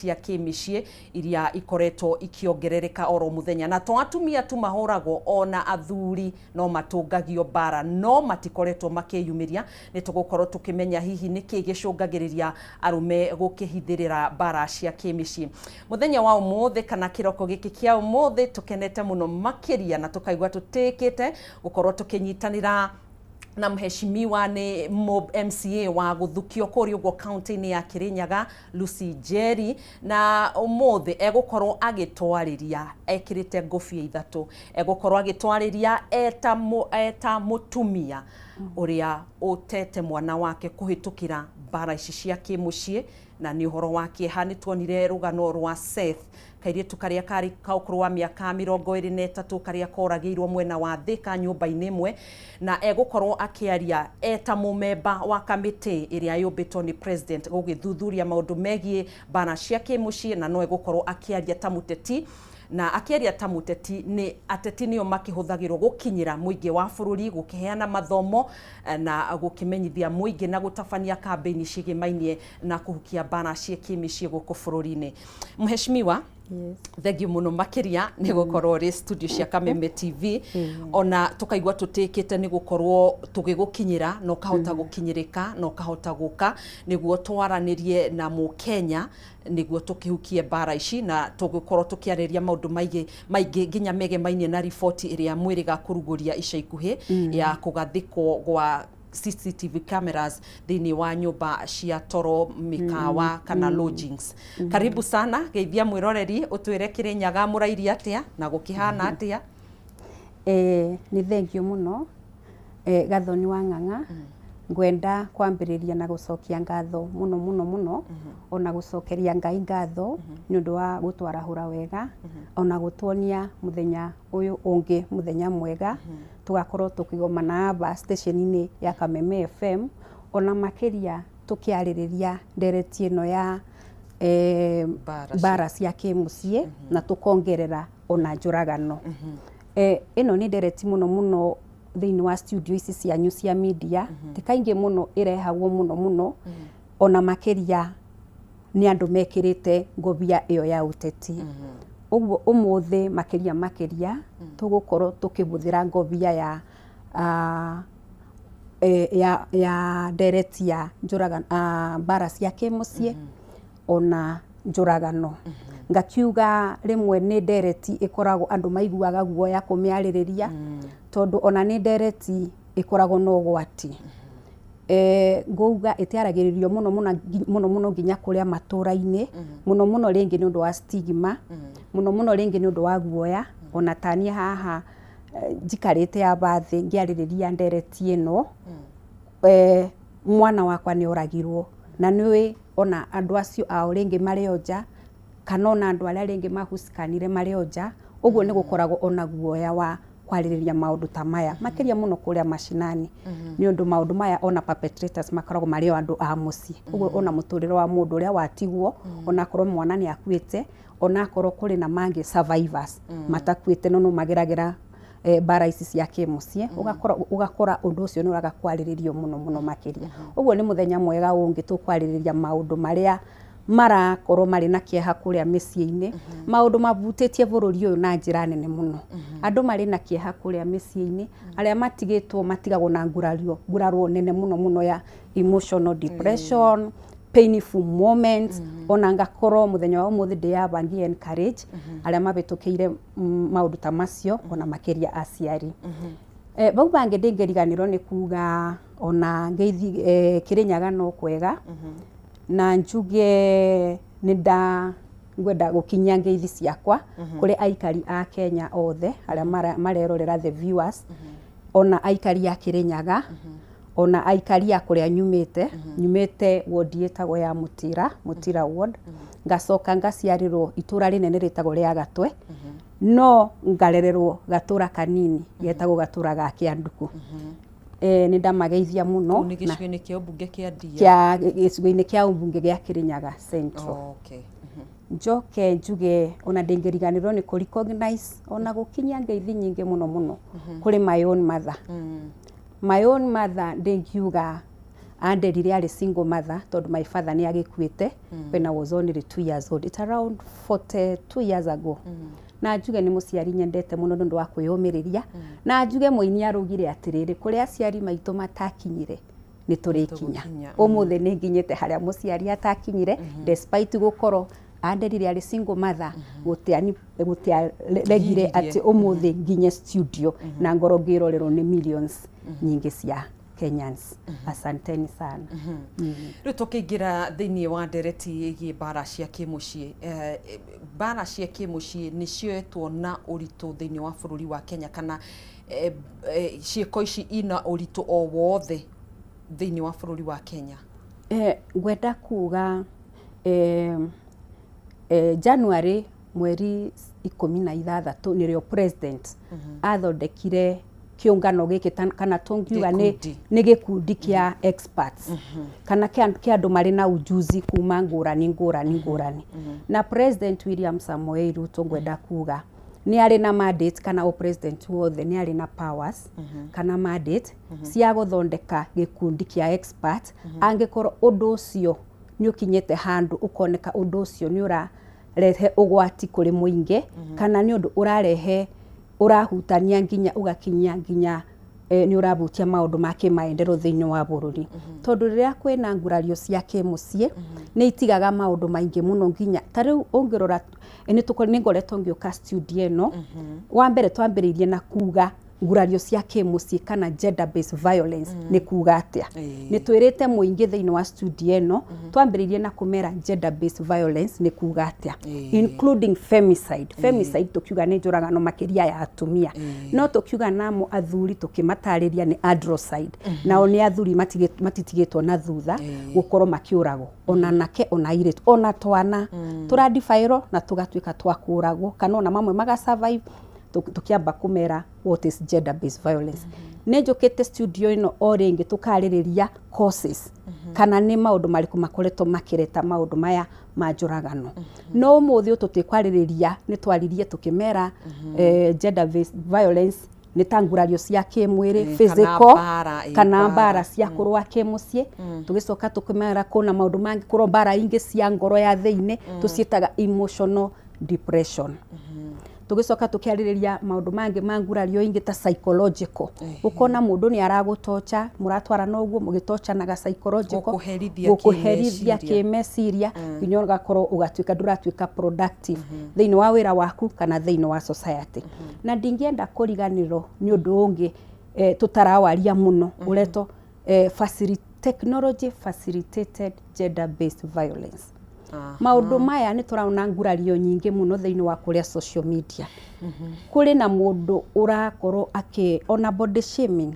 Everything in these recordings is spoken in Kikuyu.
Cia kĩmĩciĩ iria ikoretwo ikĩongerereka oro mũthenya. Na to atumia tu mahũragwo, ona athuri no matũngagio mbara no matikoretwo makĩyumĩria. Nĩ tũgũkorwo tũkĩmenya hihi nĩkĩ gĩcũngagĩrĩria arũme gũkĩhithĩrĩra mbara cia kĩmĩciĩ. Mũthenya wa ũmũthĩ kana kĩroko gĩkĩ kĩa ũmũthĩ tũkenete mũno makĩria na tũkaigua tũtĩkĩte gũkorwo tũkĩnyitanĩra na mheshimiwa nĩ MCA wa gũthukio kũrĩa ũguo kaunti-inĩ ya Kirinyaga, Lucy Njeri, na ũmũthĩ egũkorwo agĩtwarĩria ekĩrĩte ngũbia ithatũ. Egũkorwo agĩtwarĩria eta, eta mũtumia ũrĩa ũtete mwana wake kũhĩtũkĩra mbara ici cia kĩmũciĩ, na nĩ ũhoro wa kĩeha nĩ tuonire rũgano rwa Seth, kairĩtu karĩa karĩ ka ũkũrũ wa mĩaka 23 karĩa koragĩirwo mwena wa Thĩka nyũmba-inĩ ĩmwe, na egũkorwo akĩaria eta mũmemba wa kamĩtĩ ĩrĩa yũmbĩtwo nĩ president gũgĩthuthuria maũndũ megiĩ mbara cia kĩmũciĩ, na no egũkorwo akĩaria ta mũteti, na akĩaria ta mũteti nĩ ateti nĩo makĩhũthagĩrwo gũkinyĩra mũingĩ wa bũrũri, gũkĩheana mathomo na gũkĩmenyithia mũingĩ na gũtabania kambĩini ciĩgĩmainie na kũhukia mbara cia kĩmĩciĩ gũkũ bũrũri-inĩ. Mheshimiwa, Yes. Thengiũ mũno makĩria nĩ gũkorwo ũrĩ studio cia Kameme TV, ona tũkaigua tũtĩkĩte nĩ gũkorwo tũgĩgũkinyĩra na ũkahota gũkinyĩrĩka na ũkahota gũka nĩguo twaranĩrie na mũkenya nĩguo tũkĩhukie mbara ici, na tũgũkorwo tũkĩarĩrĩria maũndũ maingĩ maingĩ nginya megemainie na riboti ĩrĩa mwĩrĩga kũrugũria ica ikuhĩ ya kũgathĩkwo gwa CCTV cameras thĩinĩ wa nyũmba cia toro, mĩkawa kana lodgings. Karibu sana, geithia mwĩroreri ũtwĩre Kĩrĩnyaga mũrairie atĩa na gũkĩhana atĩa? Nĩ thengio mũno, Gathoni wa Ng'ang'a. Ngwenda kwambĩrĩria na gũcokia ngatho mũno mũno mũno, ona gũcokeria Ngai ngatho nĩ ũndũ wa gũtwarahũra wega, ona gũtuonia mũthenya ũyũ ũngĩ, mũthenya mwega, tũgakorwo tũkĩgomana aba station-inĩ ya Kameme FM, ona makĩria tũkĩarĩrĩria ndereti ĩno ya mbara cia kĩmũciĩ na tũkongerera ona njũragano. Ĩno nĩ ndereti mũno mũno thĩinĩ wa studio ici cianyu cia media, ti kaingĩ mũno ĩrehagwo mũno mũno, ona makĩria nĩ andũ mekĩrĩte ngobia ĩyo ya ũteti. Ũguo ũmũthĩ makĩria makĩria tũgũkorwo tũkĩhũthĩra ngobia ya ya ndereti ya mbara cia kĩmũciĩ ona njũragano. Ngakiuga rĩmwe nĩ ndereti ĩkoragwo andũ maiguaga guoya kũmĩarĩrĩria, tondũ ona nĩ ndereti ĩkoragwo na ũgwati. Ngauga ĩtiaragĩrĩrio mũno mũno mũno mũno nginya kũrĩa matũra-inĩ, mũno mũno rĩngĩ nĩ ũndũ wa stigma, mũno mũno rĩngĩ nĩ ũndũ wa guoya. Ona taniĩ haha njikarĩte aba thĩ ngĩarĩrĩria ndereti ĩno, mwana wakwa nĩ oragirwo, na nĩũĩ ona andũ acio ao rĩngĩ marĩ o nja, kana ona andũ arĩa rĩngĩ mahucikanire marĩ o nja, ũguo nĩ gũkoragwo ona guoya wa kwarĩrĩria maũndũ ta maya, makĩria mũno kũrĩa macinani, nĩ ũndũ maũndũ maya ona perpetrators makoragwo marĩ o andũ a mũciĩ. Ũguo ona mũtũrĩre wa mũndũ ũrĩa watigwo, ona akorwo mwana nĩ akuĩte, ona akorwo kũrĩ na mangĩ survivors matakuĩte no no mageragĩra mbara ici cia kĩmũciĩ, ũgakora ũndũ ũcio nĩ ũraga kwarĩrĩrio mũno mũno makĩria. Ũguo nĩ mũthenya mwega ũngĩ tũkwarĩrĩria maũndũ marĩa marakorwo marĩ na kĩeha kũrĩa mĩciĩ-inĩ, maũndũ mabutĩtie bũrũri ũyũ na njĩra nene mũno. Andũ marĩ na kĩeha kũrĩa mĩciĩ-inĩ, arĩa matigĩtwo matigagwo na ngurario, nguraro nene mũno mũno ya emotional depression, painful moments, ona ngakorwo mũthenya wa ũmũthĩ ndĩyaba ngĩ encourage arĩa mabĩtũkĩire maũndũ ta macio, ona makĩria aciari. Bau bangĩ ndĩngĩriganĩrwo nĩ kuga ona ngeithi Kĩrĩnyaga no kwega, na njuge nĩ nda ngwenda gũkinyia ngeithi ciakwa kũrĩ aikari a Kenya othe arĩa marerorera the viewers, ona aikari a Kĩrĩnyaga, ona aikari a kũrĩa nyumĩte, nyumĩte ward ĩtagwo ya Mũtira, Mũtira ward, ngacoka ngaciarĩrwo itũra rĩnene rĩtagwo rĩa Gatwe, no ngarererwo gatũra kanini getagwo gatũra ga Kĩanduku. Nĩ ndamageithia mũno. Kũu nĩ gĩcigo-inĩ kĩa ũmbunge kĩa Ndia? Kĩa gĩcigo-inĩ kĩa ũmbunge gĩa Kĩrĩnyaga Central. Njoke njuge ona ndĩngĩriganĩrwo nĩ kũ recognize ona gũkinyia ngeithi nyingĩ mũno mũno kũrĩ my own mother. My own mother ndĩngiuga Anderire arĩ single mother tondũ my father nĩ agĩkuĩte when I was only 2 years old. It's around 42 years ago. Na njuge nĩ mũciari nyendete mũno nĩ ũndũ wa kwĩyũmĩrĩria. Na njuge mũini araugire atĩrĩrĩ, kũrĩa aciari maitũ matakinyire nĩ tũrĩkinya. Tũgũkinya. Ũmũthĩ nĩ nginyĩte harĩa mũciari atakinyire, despite gũkorwo anderire arĩ single mother, gũtiaregire Giririe. atĩ ũmũthĩ nginye studio na ngorwo ngĩrorerwo nĩ millions nyingĩ cia Kenyans. Asanteni sana. Rĩu tũkĩingĩra thĩinĩ wa ndereti ĩgiĩ mbara cia kĩmũciĩ, mbara cia kĩmũciĩ nĩ cioetwo na ũritũ thĩinĩ wa bũrũri wa Kenya, kana ciĩko ici ina ũritũ o wothe thĩinĩ wa bũrũri wa Kenya? Ngwenda kuga January mweri 16 nĩrĩo president athondekire kĩũngano gĩkĩ, kana tũngiuga nĩ Gĩkundi. Nĩ gĩkundi kĩa experts kana kĩa andũ marĩ na ujuzi kuma ngũrani ngũrani ngũrani. Na President William Samoei Ruto, ngwenda kuga nĩ arĩ na mandate, kana o president wothe nĩ arĩ na powers kana mandate cia gũthondeka gĩkundi kĩa expert angĩkorwo ũndũ ũcio nĩ ũkinyĩte handũ ũkoneka ũndũ ũcio nĩ ũrarehe ũgwati kũrĩ mũingĩ, kana nĩ ũndũ ũrarehe ũrahutania nginya ũgakinyia nginya nĩ ũrahutia maũndũ ma kĩmaendereo thĩinĩ wa bũrũri. Tondũ rĩrĩa kwĩna ngurario cia kĩmũciĩ nĩ itigaga maũndũ maingĩ mũno, nginya ta rĩu ũngĩrora nĩ ngoretwo ngĩũka studio ĩno. Wa mbere twambĩrĩirie na kuga ngurario cia kĩmũciĩ kana gender based violence nĩ kuga atĩa. Nĩ twĩrĩte mũingĩ thĩinĩ wa studio ĩno, twambĩrĩirie na kũmera gender based violence nĩ kuga atĩa, including femicide. Femicide tũkiuga nĩ njũragano makĩria ya atumia, no tũkiuga namo athuri tũkĩmatarĩria nĩ androcide. Nao nĩ athuri matitigĩtwo na thutha gũkorwo makĩũragwo, ona anake ona airĩtu ona twana tũradibaĩrwo na tũgatuĩka twa kũragwo, kana ona mamwe maga survive. Tũkĩamba kũmera what is gender based violence. Nĩ njũkĩte studio ĩno o rĩngĩ tũkarĩrĩria causes, kana nĩ maũndũ marĩkũ makoretwo makĩreta maũndũ maya ma njũragano. No ũmũthĩ ũyũ tũtikwarĩrĩria. Nĩ twaririe tũkĩmera gender based violence nĩ ta ngurario cia kĩmwĩrĩ, Kana physical, mbara, kana mbara. Mbara cia kũrũa kĩmũciĩ. Tũgĩcoka tũkĩmera kũna maũndũ mangĩ, kũrwo mbara ingĩ cia ngoro ya thĩinĩ tũciĩtaga emotional depression. Tũgĩcoka tũkĩarĩrĩria maũndũ mangĩ ma ngurario ingĩ ta psychological, ũkona mũndũ nĩ aragũtocha, mũratwarana ũguo mũgĩtochanaga psychological, Gũkũherithia gũkũherithia kĩmeciria. Kĩmeciria, nginya ũgakorwo ũgatuĩka ndũratuĩka productive thĩinĩ wa wĩra waku kana thĩinĩ wa society. Na ndingĩenda kũriganĩrwo nĩ ũndũ ũngĩ tũtarawaria mũno ũretwo technology facilitated gender based violence. Maũndũ maya nĩ tũraona ngurario nyingĩ mũno thĩinĩ wa kũrĩa social media. Kũrĩ na mũndũ ũrakorwo akĩ ona body shaming,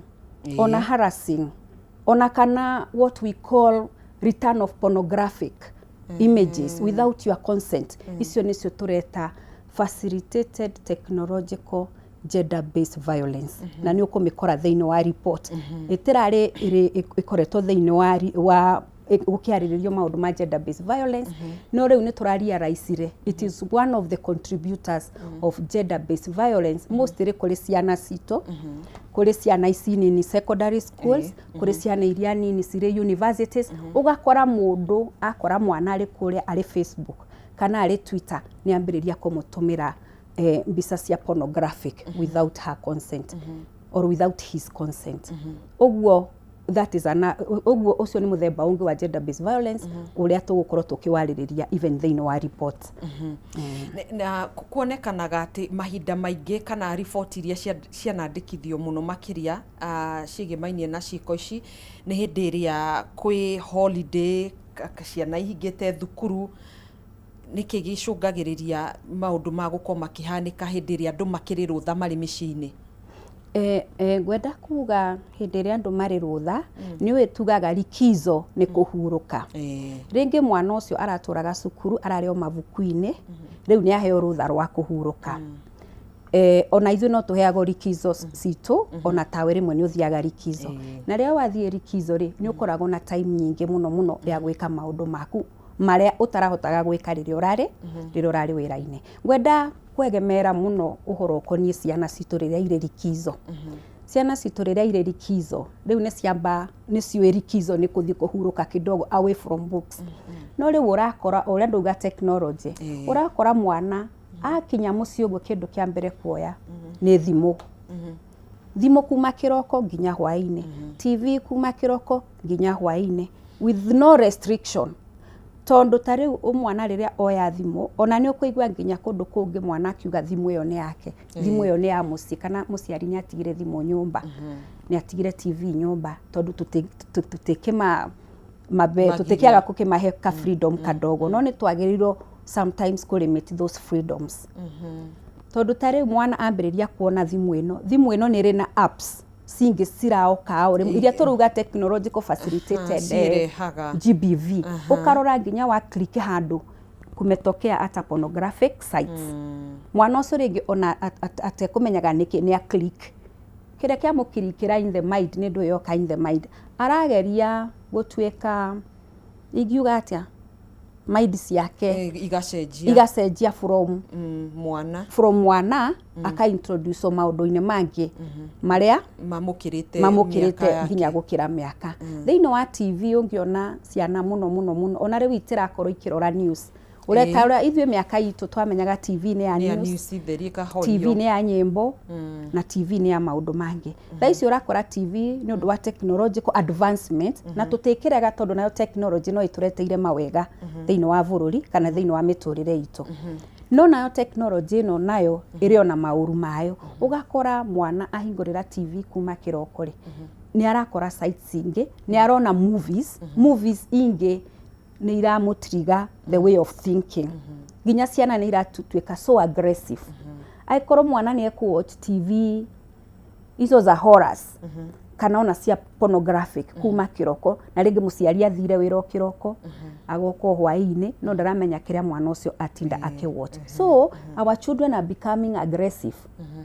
ona harassing, ona kana what we call return of pornographic images without your consent. Icio nĩcio tũreta facilitated technological gender based violence, na nĩ ũkũmĩkora thĩinĩ wa report ĩtĩrarĩ ĩkoretwo thĩinĩ wa gũkĩarĩrĩrio maũndũ ma gender based violence. No rĩu nĩ tũrarealizire it is one of the contributors of gender based violence, mostly kũrĩ ciana citũ, kũrĩ ciana ici nini secondary schools, kũrĩ ciana iria nini cirĩ universities. Ũgakora mũndũ akora mwana arĩ kũrĩa arĩ Facebook kana arĩ Twitter, nĩ ambĩrĩria kũmũtũmĩra mbica cia pornographic without her consent or without his consent. Ũguo that is an ũguo ũcio nĩ mũthemba ũngĩ wa gender based violence ũrĩa tũgũkorwo tũkĩwarĩrĩria even thĩinĩ wa report. Na kuonekanaga atĩ mahinda maingĩ kana riboti iria cianandĩkithio mũno makĩria ciĩgĩmainie na ciĩko ici nĩ hĩndĩ ĩrĩa kwĩ holiday, ciana ihingĩte thukuru. Nĩkĩ gĩcũngagĩrĩria maũndũ ma gũkorwo makĩhanĩka hĩndĩ ĩrĩa andũ makĩrĩ rũtha marĩ mĩciĩ-inĩ? Ngwenda kuga hĩndĩ ĩrĩa andũ marĩ rũtha, nĩ ũĩ tugaga likizo nĩ kũhurũka. Rĩngĩ mwana ũcio aratũraga cukuru ararĩ o mabuku-inĩ, rĩu nĩ aheo rũtha rwa kũhurũka. Ona ithuĩ no tũheagwo likizo citũ, ona tawe rĩmwe nĩ ũthiaga likizo. Na rĩrĩa wathiĩ likizo rĩ, nĩ ũkoragwo na time nyingĩ mũno mũno ya gwĩka maũndũ maku marĩa ũtarahotaga gwĩka rĩrĩa ũrarĩ wĩra-inĩ. Ngwenda kwegemera mũno ũhoro ũkoniĩ ciana citũ rĩrĩa irĩ likizo. Ciana citũ rĩrĩa irĩ likizo, rĩu nĩ ciamba nĩ ciũĩ likizo nĩ kũthiĩ kũhurũka kidogo away from books. No rĩu ũrakora o ũrĩa ndauga technology, ũrakora mwana akinya mũciĩ ũguo kĩndũ kĩa mbere kuoya nĩ thimũ. Thimũ kuma kĩroko nginya hwaĩ-inĩ, TV kuma kĩroko nginya hwaĩ-inĩ with no restriction. Tondũ ta rĩu mwana rĩrĩa oya thimũ, ona nĩ ũkũigua nginya kũndũ kũngĩ mwana akiuga thimũ ĩyo nĩ yake, thimũ ĩyo nĩ ya mũciĩ, kana mũciari nĩ atigire thimũ nyũmba, nĩ atigire TV nyũmba, tondũ tũtikĩma tũtikĩaga gũkĩmahe ka freedom kadogo, no nĩ twagĩrĩirwo sometimes kũ limit those freedoms. Tondũ ta rĩu mwana ambĩrĩria kuona thimũ ĩno, thimũ ĩno nĩ ĩrĩ na apps cingĩ ciraoka o rĩmwe iria tũrauga technological facilitated cirehaga GBV. Ũkarora nginya wa click handũ kumetokea hata pornographic sites. Mwana ũcio rĩngĩ ona atekũmenyaga nĩkĩ nĩ a click. Kĩrĩa kĩamũkirikĩra in the mind nĩ ndũ yoka in the mind. Arageria gũtuĩka, ingiuga atĩa, mind ciake igacenjia. Igacenjia from mwana from mwana aka introduce maũndũ-inĩ mangĩ marĩa mamũkĩrĩte mamũkĩrĩte mĩaka yake. Nginya gũkĩra mĩaka. Thĩinĩ wa TV ũngĩona ciana mũno mũno mũno, ona rĩu itirakorwo ikĩrora news ũrĩa ta ũrĩa ithuĩ mĩaka itũ twamenyaga TV nĩ ya nĩ ya news, news theri ĩkahorio. TV nĩ ya nyĩmbo na TV nĩ ya maũndũ mangĩ. Thaa ici ũrakora TV nĩ ũndũ wa technological advancement, na tũtikĩrega tondũ nayo technology no ĩtũreteire mawega thĩinĩ wa bũrũri kana thĩinĩ wa mĩtũrĩre itũ, no nayo technology ĩno nayo ĩrĩ ona maũru mayo. Ũgakora mwana ahingũrĩra TV kuma kĩroko rĩ, nĩ arakora sites ingĩ, nĩ arona movies, movies ingĩ nĩ iramũtriga the way of thinking. Nginya ciana nĩ iratuĩka so aggressive. Angĩkorwo mwana nĩ ekũ watch TV icio za horrors kana ona cia pornographic kuma kĩroko, na rĩngĩ mũciari athire wĩra o kĩroko, agoka o hwaĩ-inĩ, no ndaramenya kĩrĩa mwana ũcio atinda akĩwatch. So our children are becoming aggressive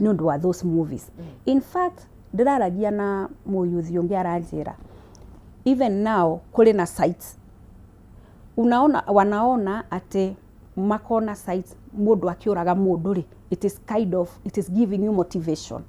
nĩ ũndũ wa those movies. In fact, ndĩraragia na mũyuthi ũngĩ aranjĩra even now kũrĩ na sites unaona, wanaona atĩ makona sites mũndũ akĩũraga mũndũ rĩ, it is kind of, it is giving you motivation.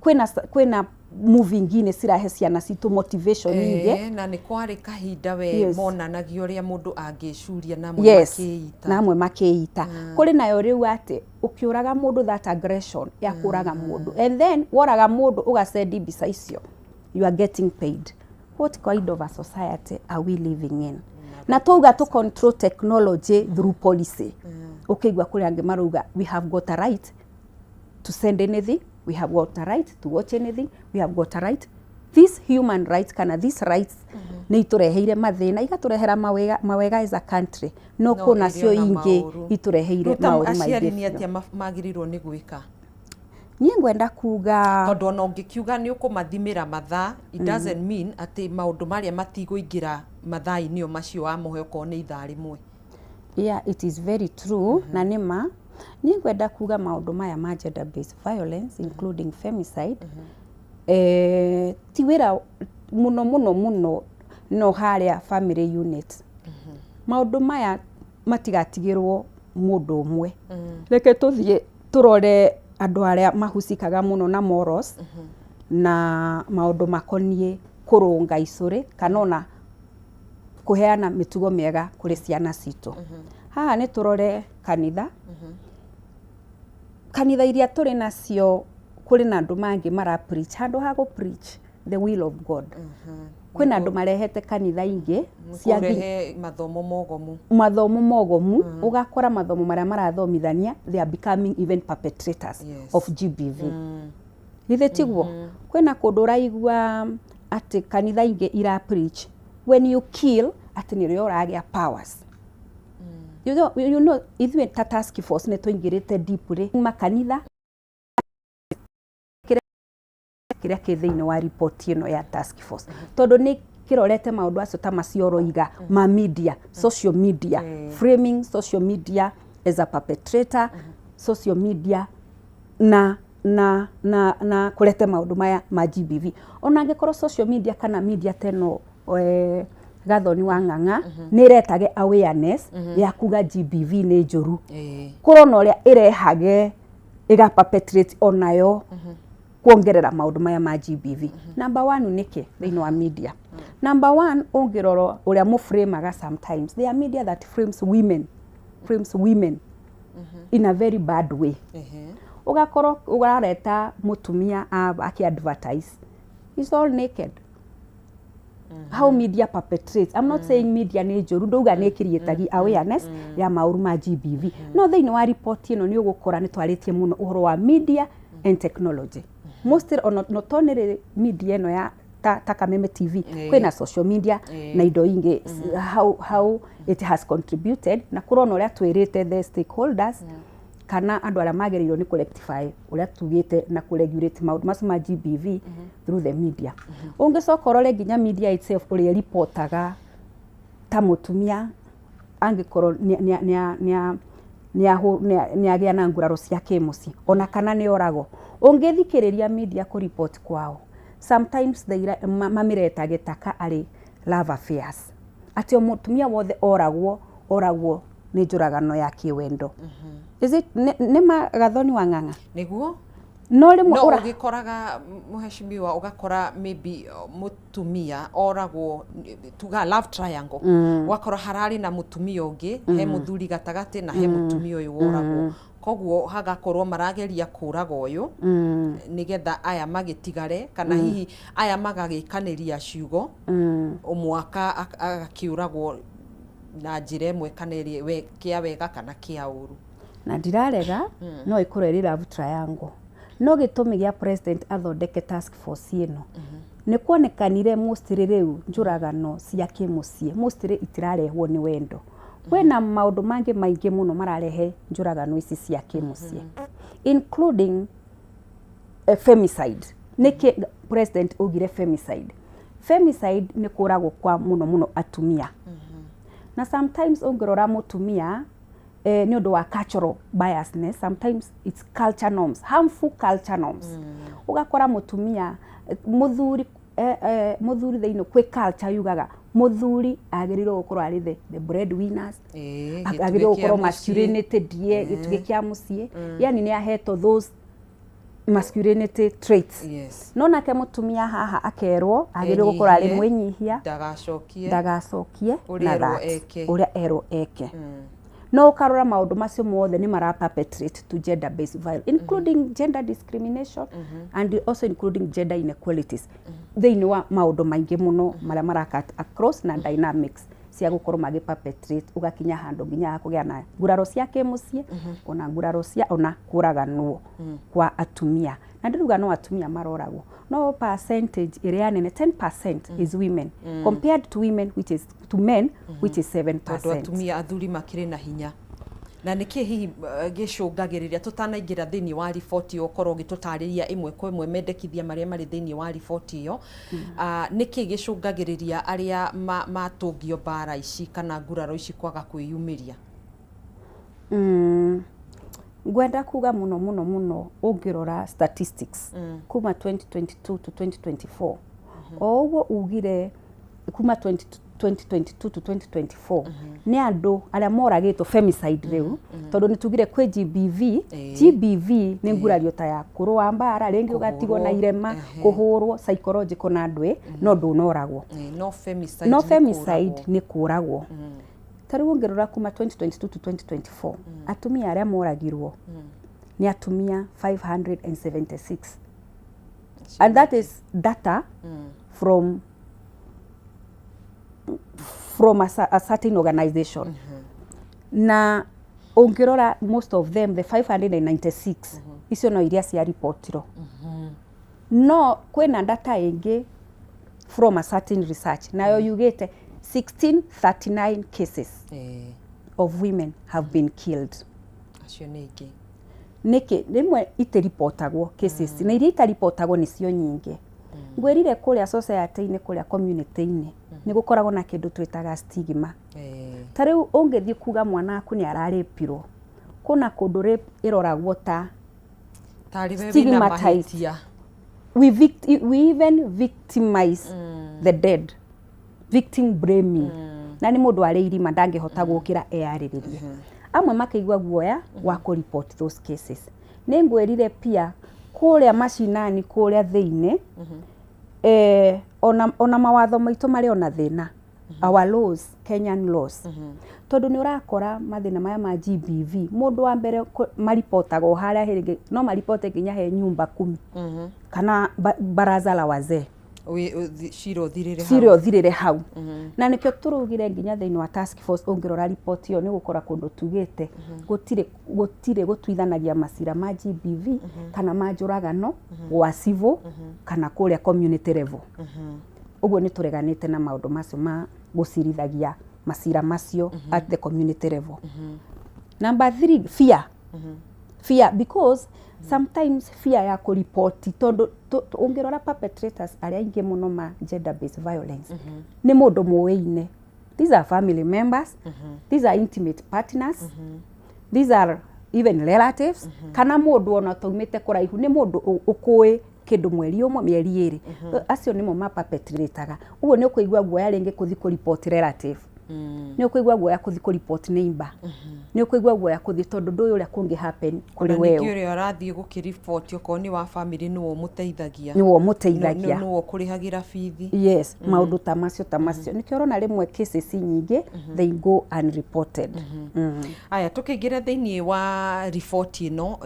Kwĩna movie ingine cirahe ciana citũ motivation ingĩ. Na nĩ kwarĩ kahinda we monanagia ũrĩa mũndũ angĩcuria na amwe makĩita. Na amwe makĩita. Kũrĩ nayo rĩu atĩ ũkĩũraga mũndũ, that aggression ya kũraga mũndũ, and then woraga mũndũ ũgacendi mbica icio, you are getting paid. What kind of a society are we living in? Na twauga to control technology through policy, ũkĩigua kũrĩ angĩ marauga we have got a right to send anything, we have got a right to watch anything, we have got a right. This human rights kana these rights nĩ itũreheire mathĩna, igatũrehera mawega, mawega as a country, no No kũ nacio ĩrĩ ona ingĩ maũru. itũreheire Rĩu ta maũru aciari maingĩ nĩ biũ. atĩa magĩrĩirwo nĩ gwĩka? Niĩ ngwenda kuga Tondũ ona ũngĩkiuga nĩ ũkũmathimĩra mathaa, it doesn't mean atĩ maũndũ marĩa matigũingĩra mathaa-inĩ o macio wamũhe, okorwo nĩ ithaa 1. Yeah, it is very true. Na nĩ ma niĩ ngwenda kuga maũndũ maya ma gender based violence, including femicide, ti wĩra mũno mũno mũno no harĩa family unit. Maũndũ maya matigatigĩrwo mũndũ ũmwe. Reke tũthiĩ tũrore andũ arĩa mahusikaga mũno na morals na maũndũ makoniĩ kũrũnga icũrĩ kana ona kũheana mĩtugo mĩega kũrĩ ciana citũ. Haha nĩ tũrore kanitha. Kanitha iria tũrĩ nacio, kũrĩ na andũ mangĩ mara preach handũ ha gũ preach the will of God. Kwĩna andũ marehete kanitha ingĩ cia kũrehe mathomo mogomu. Mathomo mogomu. Ũgakora mathomo marĩa marathomithania, they are becoming even perpetrators of GBV. Githĩ tiguo? Kwĩna kũndũ ũraigua atĩ kanitha ingĩ ira preach when you kill atĩ nĩrĩo ũragĩa powers. You know, ithuĩ ta task force nĩ tũingĩrĩte deeply makanitha kĩrĩa kĩ thĩinĩ wa report ĩno ya task force, tondũ nĩ kĩrorete maũndũ acio ta macio ũroiga ma media, social media, framing social media as a perpetrator, social media na kũrete maũndũ maya ma GBV. Ona angĩkorwo social media kana media teno Gathoni wa Ng'ang'a nĩ ĩretage awareness ya kuga GBV nĩ njũru, kũrona ũrĩa ĩrehage ĩga perpetrate onayo. Kuongerera maũndũ maya ma GBV. Number one, nĩkĩ thĩinĩ wa media? Number one, ũngĩrora ũrĩa mũframaga, sometimes there are media that frames women in a very bad way. Ũgakorwo ũrareta mũtumia akĩ advertise, he's all naked. How media perpetrates, I'm not saying media nĩ njũru, ndauga nĩ creatagi awareness ya maũru ma GBV, no thĩinĩ wa report ĩno nĩ ũgũkora nĩ twarĩtie mũno ũhoro wa media and technology, mostly ona not only media ĩno ya ta Kameme TV, kwĩna social media na indo ingĩ, how it has contributed, na kũrona ũrĩa twĩrĩte the stakeholders kana andũ arĩa magĩrĩirwo nĩ kũrectify ũrĩa tugĩte na kũregulate maũndũ macio ma GBV through the media. Ũngĩcoka ũrore nginya media itself, ũrĩa ĩripotaga ta mũtumia angĩkorwo nĩ agĩa na nguraro cia kĩmũciĩ ona kana nĩ oragwo, ũngĩthikĩrĩria media kũripoti kwao, sometimes they mamĩretage taka arĩ love affairs, atĩ o mũtumia wothe oragwo oragwo nĩ njũragano ya kĩwendo. Is it nĩ magathoni wa ng'ang'a? Nĩguo. No rĩmwe no ũgĩkoraga, mũheshimiwa, ũgakora maybe mũtumia oragwo, tuga love triangle, ũgakora hararĩ na mũtumia ũngĩ, he mũthuri gatagatĩ na he mũtumia ũyũ woragwo, koguo hagakorwo marageria kũraga ũyũ nĩgetha aya magĩtigare, kana hihi aya magagĩkanĩria ciugo, ũmwe agakĩũragwo na njĩra ĩmwe kana ĩrĩa kĩa wega kana kĩa ũru. Na ndirarega no ĩkorwo ĩrĩ love triangle, no gĩtũmi gĩa president athondeke task force ĩno nĩ kuonekanire mostly rĩu njũragano cia kĩmũciĩ mostly itirarehwo nĩ wendo. Kwĩna maũndũ mangĩ maingĩ mũno mararehe njũragano ici cia kĩmũciĩ, including femicide. Nĩkĩ president augire femicide? Femicide nĩ kũragwo kwa mũno mũno atumia, na sometimes ũngĩrora mũtumia, nĩ ũndũ wa cultural biasness, sometimes it's culture norms, harmful culture norms. Ũgakora mũtumia, mũthuri, mũthuri thĩinĩ kwĩ culture yugaga mũthuri agĩrĩirwo gũkorwo arĩ the breadwinners, gĩtugĩ agĩrĩirwo kĩa gũkorwo mũciĩ. Masculinity ndie gĩtugĩ kĩa mũciĩ, yani nĩ ahetwo those masculinity traits. No nake mũtumia haha akerwo agĩrĩirwo gũkorwo arĩ Enyihie, mwĩnyihia, ndagacokie, ndagacokie ũrĩa na erwo that, eke. Ũrĩa erwo eke. No ũkarora maũndũ macio mothe nĩ mara perpetrate to gender based violence, including gender discrimination and also including gender inequalities, thĩinĩ wa maũndũ maingĩ mũno marĩa mara cut across na dynamics cia gũkorwo magĩ perpetrate, ũgakinya handũ nginya kũgĩa na nguraro cia kĩmũciĩ, ona nguraro cia ona kũraganwo kwa atumia. Na ndiruga no atumia maroragwo, no percentage ĩrĩa nene, 10% is women, compared to women which is to men which is 7%. Tondũ atumia, athuri makĩrĩ na hinya. Na nĩkĩ hihi gĩcũngagĩrĩria, tũtanaingĩra thĩinĩ wa riboti ĩyo, ũkorwo ũgĩtũtarĩria ĩmwe kwa ĩmwe mendekithia marĩa marĩ thĩinĩ wa riboti ĩyo, nĩkĩ gĩcũngagĩrĩria arĩa matũngio mbara ici kana nguraro ici kwaga kwĩyumĩria? Ngwenda kuga mũno mũno mũno, ũngĩrora statistics kuma 2022 to 2024, o ũguo ugire kuma 20 2022 to 2024, nĩ andũ arĩa moragĩtwo femicide rĩu, tondũ nĩ tugire kwĩ GBV. GBV nĩ ngurario ta ya kũrũa mbara, rĩngĩ ũgatigwo na Kũhũrwo, irema, kũhũrwo psychological na ndwĩ no ndũnoragwo. No femicide no nĩ femicide kũũragwo. Nĩ kũragwo. Ta rĩu ũngĩrora kuma 2022 to 2024, atumia arĩa moragirwo nĩ atumia 576, and that is data from a certain organization. Na ũngĩrora most of them, the 596 icio no iria cia ripotirwo, no kwĩna data ĩngĩ from a certain research, nayo yugĩte 1639 cases of women have been killed. Acio nĩ aingĩ. Nĩkĩ rĩmwe itĩripotagwo cases, na iria itaripotagwo nĩcio nyingĩ? Ngwĩrire kũrĩa society-inĩ, kũrĩa community-inĩ nĩ gũkoragwo na kĩndũ twĩtaga stigma. Ta rĩu ũngĩthiĩ kuga mwana waku nĩ ararĩpirwo, kũna kũndũ rape ĩroragwo ta tarĩ we wĩna stigmatized. Mahĩtia. We even victimize the dead, victim blaming, na nĩ mũndũ arĩ irima ndangĩhota gũkĩra eyarĩrĩrie. Amwe makĩigua guoya wa kũ report those cases. Nĩ ngwĩrire pia Kũrĩa macinani, kũrĩa thĩinĩ, ona mawatho maitũ marĩ ona thĩna, our laws, Kenyan laws, tondũ nĩ ũrakora mathĩna maya ma GBV, mũndũ wa mbere maripotaga o harĩa rĩngĩ no maripote nginya he nyumba kumi kana baraza la wazee. Cira ũthirĩre hau. Cira ũthirĩre hau. Na nĩkĩo tũraugire nginya thĩinĩ wa task force, ũngĩrora riboti ĩyo nĩ ũgũkora kũndũ tugĩte gũtirĩ gũtuithanagia macira ma GBV kana ma njũragano gwa civil kana kũrĩa community level. Ũguo nĩ tũreganĩte na maũndũ macio ma gũcirithagia macira macio at the community level. Number three, fear. Fear, because sometimes fear ya kũripoti, tondũ ũngĩrora perpetrators arĩa aingĩ mũno ma gender based violence nĩ mũndũ mũĩine. These are family members, these are intimate partners, these are even relatives, kana mũndũ ona taumĩte kũraihu, nĩ mũndũ ũkũĩ kĩndũ mweri ũmwe, mĩeri 2. Acio nĩmo ma perpetrataga. Ũguo nĩ ũkũigua guoya rĩngĩ kũthi kũripoti relative, nĩ ũkũigua guoya kũthi kũripoti neighbor, nĩ ũkũigua guoya kũthi tondũ ndũĩ ũrĩa kũngĩ happen kũrĩ Na wewe. Ningĩ ũrĩa ũrathiĩ gũkĩriboti, okorwo nĩ wa family, nĩwe ũmũteithagia. Nĩwe ũmũteithagia. Nĩwe ũkũrĩhagĩra bithi. Yes, maũndũ ta macio nĩkĩo ũrona rĩmwe cases nyingĩ they go unreported. Aya, tũkĩingĩra thĩinĩ wa riboti ĩno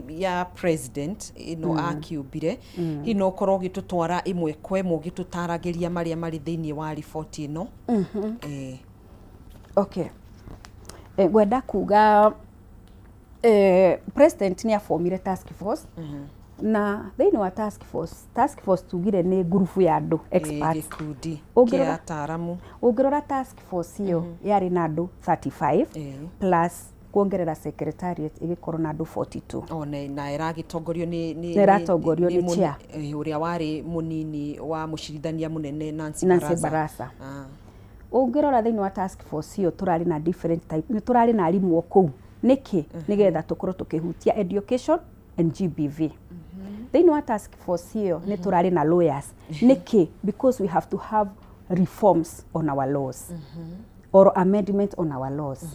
ya president ĩno akiumbire, hihi no ũkorwo ũgĩtũtwara ĩmwe kwa ĩmwe ũgĩtũtaragĩria marĩa marĩ thĩinĩ wa riboti ĩno? Okay, ngwenda kuga president nĩ abomire task force, na thĩinĩ wa task force tugire nĩ ngurubu ya andũ, experts. Gĩkundi Ũngĩrora- kĩa ataaramu. Ũngĩrora task force ĩyo yarĩ na andũ 35 plus kuongerera secretariat ĩgĩkorwo na andũ 42. O na ĩragĩtongorio nĩ Na ĩratongorio nĩ chair. Ũrĩa warĩ mũnini wa mũcirithania mũnene, Nancy Nancy Baraza. Baraza. Ah. Ũngĩrora thĩinĩ wa task force ĩyo tũrarĩ na different type, nĩ tũrarĩ na arimũ o kũu. Nĩkĩ? Nĩgetha tũkorwo tũkĩhutia education and GBV. Thĩinĩ wa task force ĩyo nĩ tũrarĩ na lawyers. Nĩkĩ? Because we have to have reforms on our laws or amendment on our laws.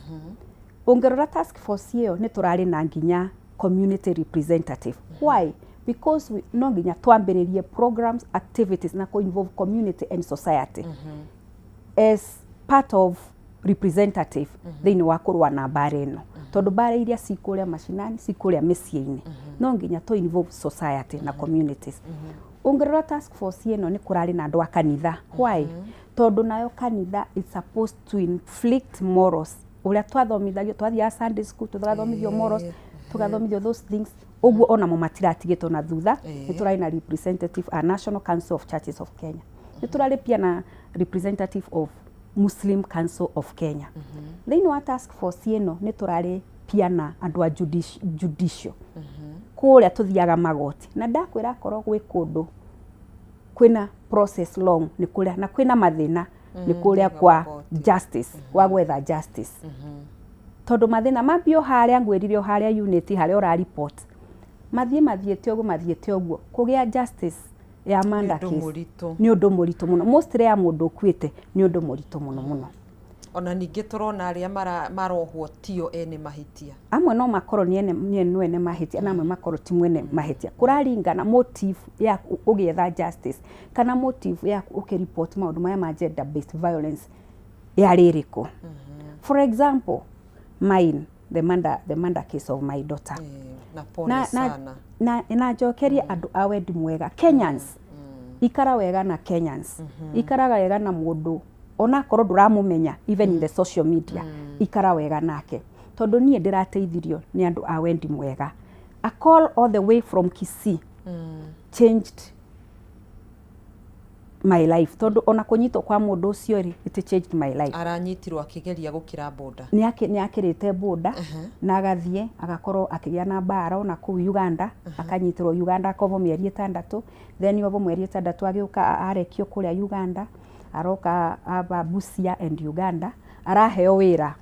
Ũngĩrora task force ĩyo nĩ tũrarĩ na nginya community representative. Why? Because no nginya twambĩrĩrie programs, activities na co-involve community and society as part of representative thĩinĩ wa kũrũa na mbara ĩno, tondũ mbara iria ci kũrĩa macinani, ci kũrĩa mĩciĩ-inĩ, no nginya to involve society na communities. Ũngĩrora task force ĩno nĩ kũrarĩ na andũ a kanitha. Why? Tondũ nayo kanitha is supposed to inflict morals, ũrĩa twathomithagio twathiaga Sunday school, tũgathomithio morals, tũgathomithio those things. Ũguo onamo matiratigĩtwo na thutha. Nĩ tũrarĩ na representative a National Council of Churches of Kenya, nĩ tũrarĩ pia na representative of Muslim Council of Kenya. Thĩinĩ wa task force ĩno nĩ tũrarĩ pia na andũ a judicial, kũrĩa tũthiaga magoti, na ndakwĩra akorwo gwĩ kũndũ kwĩna process long nĩ kũrĩa na kwĩna mathĩna nĩ kũrĩa kwa magoti. Justice, wa gwetha justice, tondũ mathĩna mambio harĩa ngwĩrire o harĩa unit harĩa ũra report mathiĩ mathiĩte ũguo, mathiĩte ũguo, kũgĩa justice ya murder ũndũ case mũritũ. Nĩ ũndũ mũritũ mũno, mostly ya mũndũ ũkuĩte nĩ ũndũ mũritũ mũno mũno. Ona ningĩ tũrona arĩa marohwo tio ene mahĩtia. Amwe no makorwo nĩ ene mahĩtia na amwe makorwo ti mwene mahĩtia. Kũraringana motive yaku ũgĩetha justice kana motive yaku ũkĩreport maũndũ maya ma gender based violence yarĩ ĩrĩkũ. For example, mine, the murder case of my daughter. Na pole na, na, sana. Na njokerie andũ a wendi mwega, Kenyans, ikara wega na Kenyans, ikaraga wega na mũndũ onakorwo ndũramũmenya, even in the social media, ikara wega nake, tondũ niĩ ndĩrateithirio nĩ andũ a wendi mwega. A call all the way from Kisii changed my life, tondũ ona kũnyitwo kwa mũndũ ũcio rĩ, it changed my life. Aranyitirwo akĩgeria gũkĩra boda. Nĩ akĩrĩte boda na agathiĩ agakorwo akĩgĩa na mbara ona kũu Uganda, akanyitĩrwo Uganda, akovwo mĩeri 6, then ovo mĩeri 6 agĩũka arekio kũrĩa Uganda, aroka aba Busia and Uganda, araheo wĩra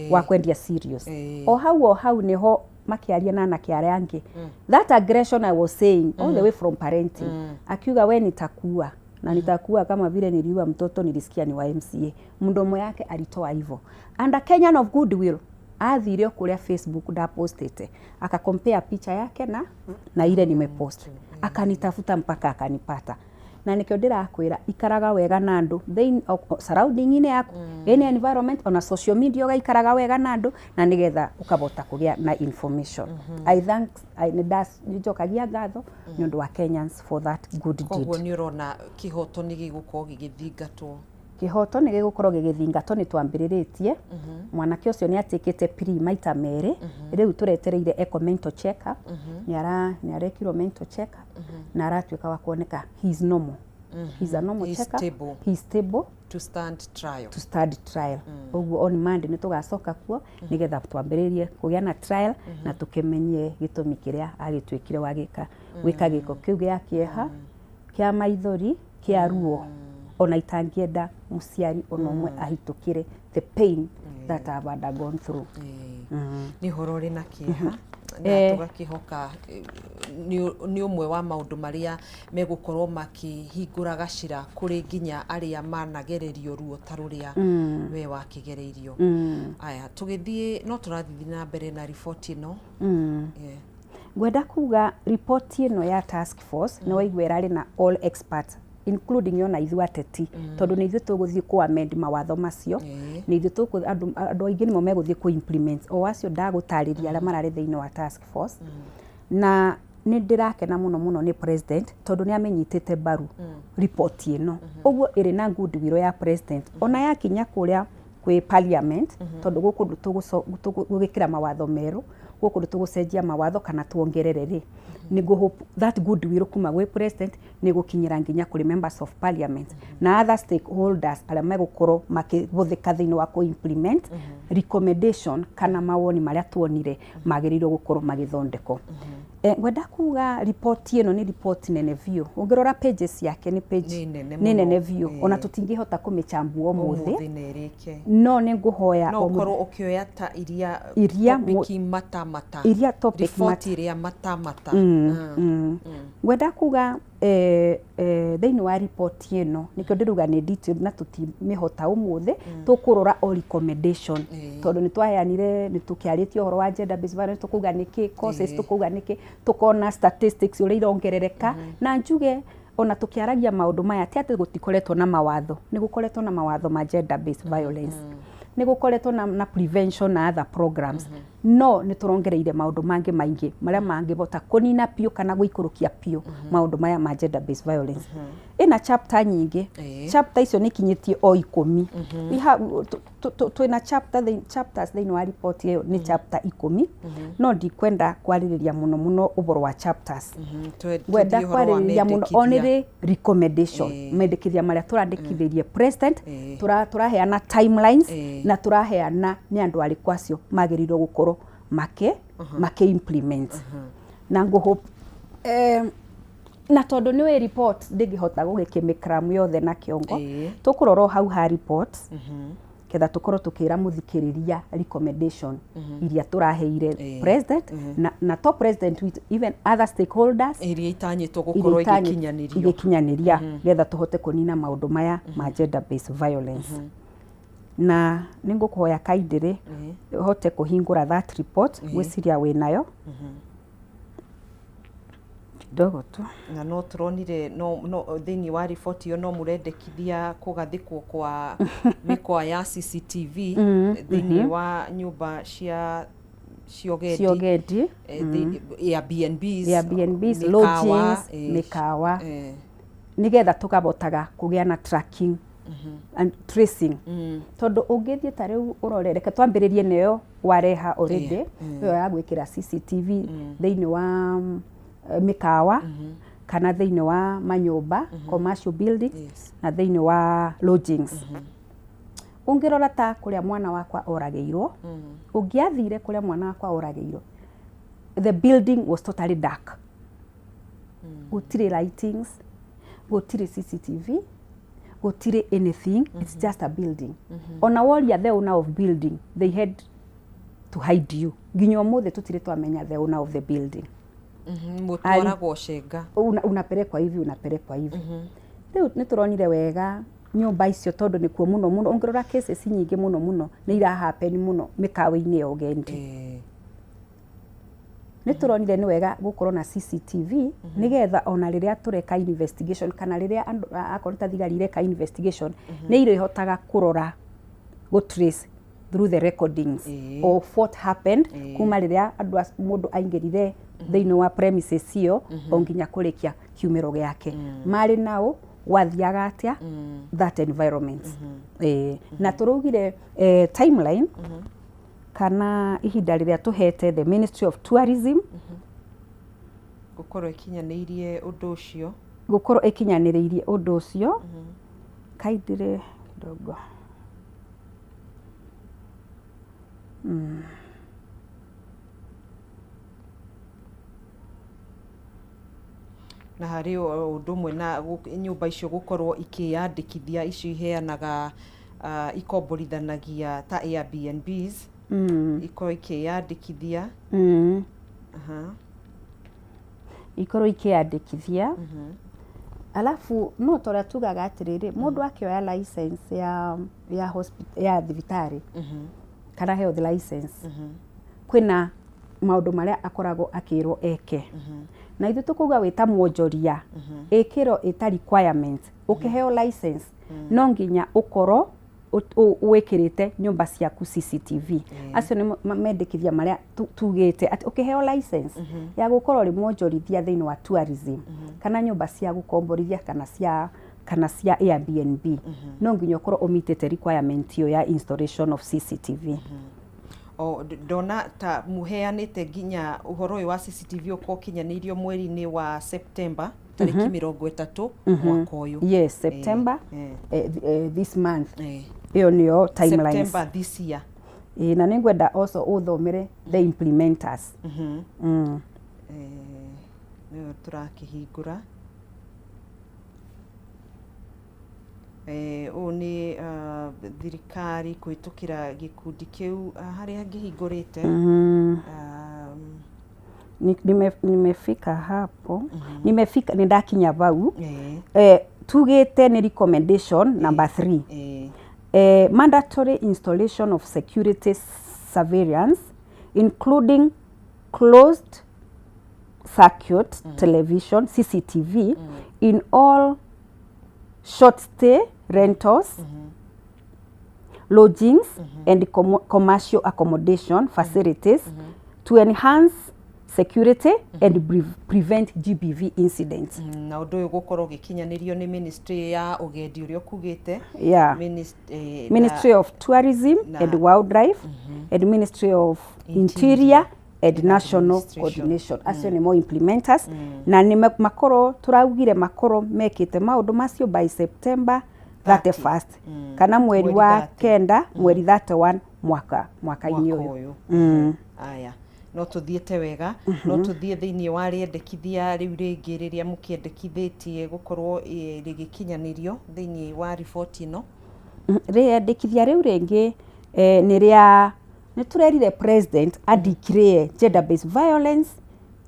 wa kwendia cereals. O hau niho makiaria na anake arĩa angĩ, that aggression I was saying all the way from parenting. Akiuga, "We, nitakuua na nitakuua kama vile niliua mtoto nilisikia ni wa MCA." Mdomo yake alitoa hivyo, and a Kenyan of goodwill Athire o kũrĩa Facebook ndapostĩte, aka compare picha yake na ile nimepost, akanitafuta mpaka akanipata. Na nĩkĩo ndĩrakwĩra, ikaraga wega na andũ surrounding-inĩ yaku, any environment, ona social media ũgaikaraga wega na andũ, na nĩgetha ũkabota kũgĩa na information. I thank I, nĩ njokagia ngatho nĩ ũndũ wa Kenyans for that good deed. Koguo nĩ ũrona kĩhoto nĩ gĩgũkorwo gĩgĩthingatwo? Kĩhoto nĩ gĩgũkorwo gĩgĩthingatwo, nĩ twambĩrĩrĩtie. Mwanake ũcio nĩ atĩkĩte plea maita merĩ. Rĩu tũretereire eko mental check up. Nĩ arekirwo mental check up na aratuĩka wa kuoneka he is normal, he is a normal He is check up. stable. He is stable to stand trial. To stand trial. Ũguo on Monday nĩ tũgacoka kuo nĩgetha twambĩrĩrie kũgĩa na trial na tũkĩmenye gĩtũmi kĩrĩa agĩtuĩkire wa gĩka gwĩka gĩko kĩu gĩa kĩeha, kĩa maithori, kĩa ruo, ona itangĩenda mũciari ona ũmwe ahĩtũkĩre the pain that I've undergone through. Nĩ ũhoro ũrĩ na kĩeha na tũgakĩhoka nĩ ũmwe wa maũndũ marĩa megũkorwo makĩhingũra gacĩra kũrĩ nginya arĩa managererio ruo ta rũrĩa we wakĩgereirio. Aya, tũgĩthiĩ, no tũrathiĩ na mbere na riboti ĩno. Ngwenda kuga riboti ĩno ya task force nĩ waigua ĩrarĩ na all experts, including ona ithuĩ ateti, tondũ nĩ ithuĩ tũgũthiĩ kũ amend mawatho macio. Nĩ ithuĩ tũkũ andũ aingĩ nĩmo megũthiĩ kũ implement, o acio ndagũtarĩria arĩa mararĩ thĩinĩ wa task force. Na nĩ ndĩrakena mũno mũno nĩ president, tondũ nĩ amenyitĩte mbaru riboti ĩno. Ũguo ĩrĩ na goodwill ya president ona yakinya kũrĩa kwĩ parliament, tondũ gũkũ tũgwĩkĩra mawatho merũ, gũkũ tũgũcenjia mawatho kana tuongerere rĩ, nĩ ngũ hope that goodwill kuma gwĩ president nĩ gũkinyĩra nginya kũrĩ members of parliament na other stakeholders arĩa megũkorwo makĩhũthĩka thĩinĩ wa kũ implement recommendation kana mawoni marĩa tuonire magĩrĩirwo gũkorwo magĩthondekwo. Ngwenda kuga riboti ĩno nĩ riboti nene biũ. Ũngĩrora pages ciake nĩ page Nĩ nene nĩ mũno. Nene biũ, ona tũtingĩhota kũmĩchambua ũmũthĩ. Ũmũthĩ na ĩrĩke. No nĩ ngũhoya no o ũkorwo ũkĩoya ta iria Iria topic mata mata iria topic riboti ĩrĩa mata mata. Ngwenda kuga thĩinĩ wa riboti ĩno, nĩkĩo ndĩruga nĩ detailed na tũtimĩhota ũmũthĩ, tũkũrora o recommendation, tondũ nĩ twaheanire, nĩ tũkĩarĩtie ũhoro wa gender based violence, tũkauga nĩkĩ causes, tũkauga nĩkĩ, tũkona statistics ũrĩa irongerereka. Na njuge ona tũkĩaragia maũndũ maya, ti atĩ gũtikoretwo na mawatho. Nĩ gũkoretwo na mawatho ma gender based violence, nĩ gũkoretwo na prevention na other programs, no nĩ tũrongereire maũndũ mangĩ maingĩ marĩa mangĩhota kũnina biũ kana gũikũrũkia biũ maũndũ maya ma gender based violence. Ĩna chapter nyingĩ. Chapter icio nĩ ikinyĩtie o 10. We have twĩna chapters thĩinĩ wa report ĩyo, nĩ chapter 10, no ndikwenda kwarĩrĩria mũno mũno ũhoro wa chapters. Ngwenda Tũthiĩ ũhoro wa kwarĩrĩria mũno mendekithia. Only recommendation, mendekithia marĩa tũrandĩkithĩrie president. Tũraheana timelines na tũraheana nĩ andũ arĩkũ acio magĩrĩirwo gũkorwo makĩ implement. Na ngũ hope na tondũ nĩ wĩ report ndĩngĩhota gũgĩkĩmĩkramu yothe na kĩongo, tũkũrora o hau ha report ketha tũkorwo tũkĩra mũthikĩrĩria recommendation iria tũraheire president na to president witũ, even other stakeholders, iria itanyĩtwo iria gũkorwo igĩkinyanĩrio. Igĩkinyanĩria getha tũhote kũnina maũndũ maya ma gender based violence. Na nĩ ngũkũhoya kaindĩrĩ ũhote kũhingũra that report. Gwĩciria wĩnayo kidogo tu. Na no tũronire no thĩinĩ wa riboti ĩyo no mũrendekithia kũgathĩkwo kwa mĩkwa ya CCTV thĩinĩ wa nyũmba cia ũgendi, cia ũgendi, Airbnbs, Airbnbs, mĩkawa, lodgings, mĩkawa, nĩgetha tũkabotaga kũgĩa na tracking and tracing, tondũ ũngĩthiĩ ta rĩu ũrore, reke twambĩrĩrie nayo wareha already, ĩyo ya gwĩkĩra CCTV thĩinĩ wa mĩkawa kana thĩinĩ wa manyũmba, commercial buildings, na thĩinĩ wa lodgings. Ũngĩrora ta kũrĩa mwana wakwa oragĩirwo, ũngĩathire kũrĩa mwana wakwa oragĩirwo, the building was totally dark. Gũtirĩ lightings, gũtirĩ CCTV, gũtirĩ anything. It's just a building. Ona woria the owner of building, they had to hide you. Nginya ũmũthĩ tũtirĩ twamenya the owner of the building. Mũtwaragwo cenga. Unapelekwa hivi, unapelekwa hivi. Rĩu nĩ tũronire wega. nyũmba icio tondũ nĩkuo mũno mũno ũngĩrora cases nyingĩ mũno mũno nĩ ira happen mũno mĩkawa-inĩ ya ũgendi. Nĩ tũronire nĩ wega gũkorwo na CCTV nĩgetha ona rĩrĩa tũreka investigation kana rĩrĩa andũ akorwo nĩ ta thigari ireka investigation nĩ irĩhotaga kũrora, gũ trace through the recordings of what happened kuma rĩrĩa andũ mũndũ aingĩrire thĩinĩ wa premises ĩyo o nginya kũrĩkia kiumĩro gĩake, marĩ nao, gwathiaga atĩa that environment. Na tũraugire timeline kana ihinda rĩrĩa tũhete the Ministry of Tourism gũkorwo ĩkinyanĩirie ũndũ ũcio. Gũkorwo ĩkinyanĩrĩirie ũndũ ũcio. Kaindire kidogo. Na harĩ o ũndũ ũmwe na nyũmba icio gũkorwo ikĩyandĩkithia, icio iheanaga ikomborithanagia ta Airbnbs, ikorwo ikĩyandĩkithia. Ikorwo ikĩyandĩkithia. Alafu no ta ũrĩa tugaga atĩrĩrĩ, mũndũ akĩoya license ya thibitarĩ kana health license, kwĩna maũndũ marĩa akoragwo akĩrwo eke, na ithuĩ tũkauga wĩ ta mwonjoria ĩkĩro ĩta requirement ũkĩheo license no nginya ũkorwo wĩkĩrĩte nyũmba ciaku CCTV. Acio nĩ mendekithia marĩa tugĩte atĩ ũkĩheo license ya gũkorwo ũrĩ mwonjorithia thĩinĩ wa tourism kana nyũmba cia gũkomborithia kana cia Airbnb, no nginya ũkorwo ũmitĩte requirement ĩyo ya installation of CCTV. O ndona ta muheanĩte nginya ũhoro ũyũ wa CCTV ũkorwo ũkinyanĩirio mweri-inĩ wa September tarĩki 30 mwaka ũyũ. Yes, September this month. Ĩyo nĩyo timelines. September this year. Ĩ, na nĩngwenda also ũthomere the implementers. Nĩyo tũrakĩhingũra. Ũũ nĩ thirikari kũhĩtũkĩra gĩkundi kĩu harĩa ngĩhingũrĩte. Nimefika hapo, nimefika, nĩ ndakinya bau. Tugĩte nĩ recommendation number 3, mandatory installation of security surveillance including closed circuit television, CCTV, in all short stay rentals, lodgings and commercial accommodation facilities to enhance security and prevent GBV incidents. Na ũndũ ũyũ gũkorwo ũgĩkinyanĩrio nĩ ministry ya ũgendi ũrĩa ũkugĩte. Ministry of Tourism and Wildlife and Ministry of Interior and National Administration. Coordination. Acio nĩmo implementers na nĩ makorwo tũraugire makorwo mekĩte maũndũ macio by September 31st kana mweri Mweri wa 30. kenda, mweri 31 mwaka-inĩ mwaka ũyũ. Ũyũ. Aya, no tũthiĩte wega, no tũthiĩ thĩinĩ wa rĩendekithia rĩu rĩngĩ rĩrĩa mũkĩendekithĩtie gũkorwo rĩgĩkinyanĩrio thĩinĩ wa riboti ĩno. Rĩendekithia rĩu rĩngĩ nĩ rĩa nĩ tũrerire president a declare gender based violence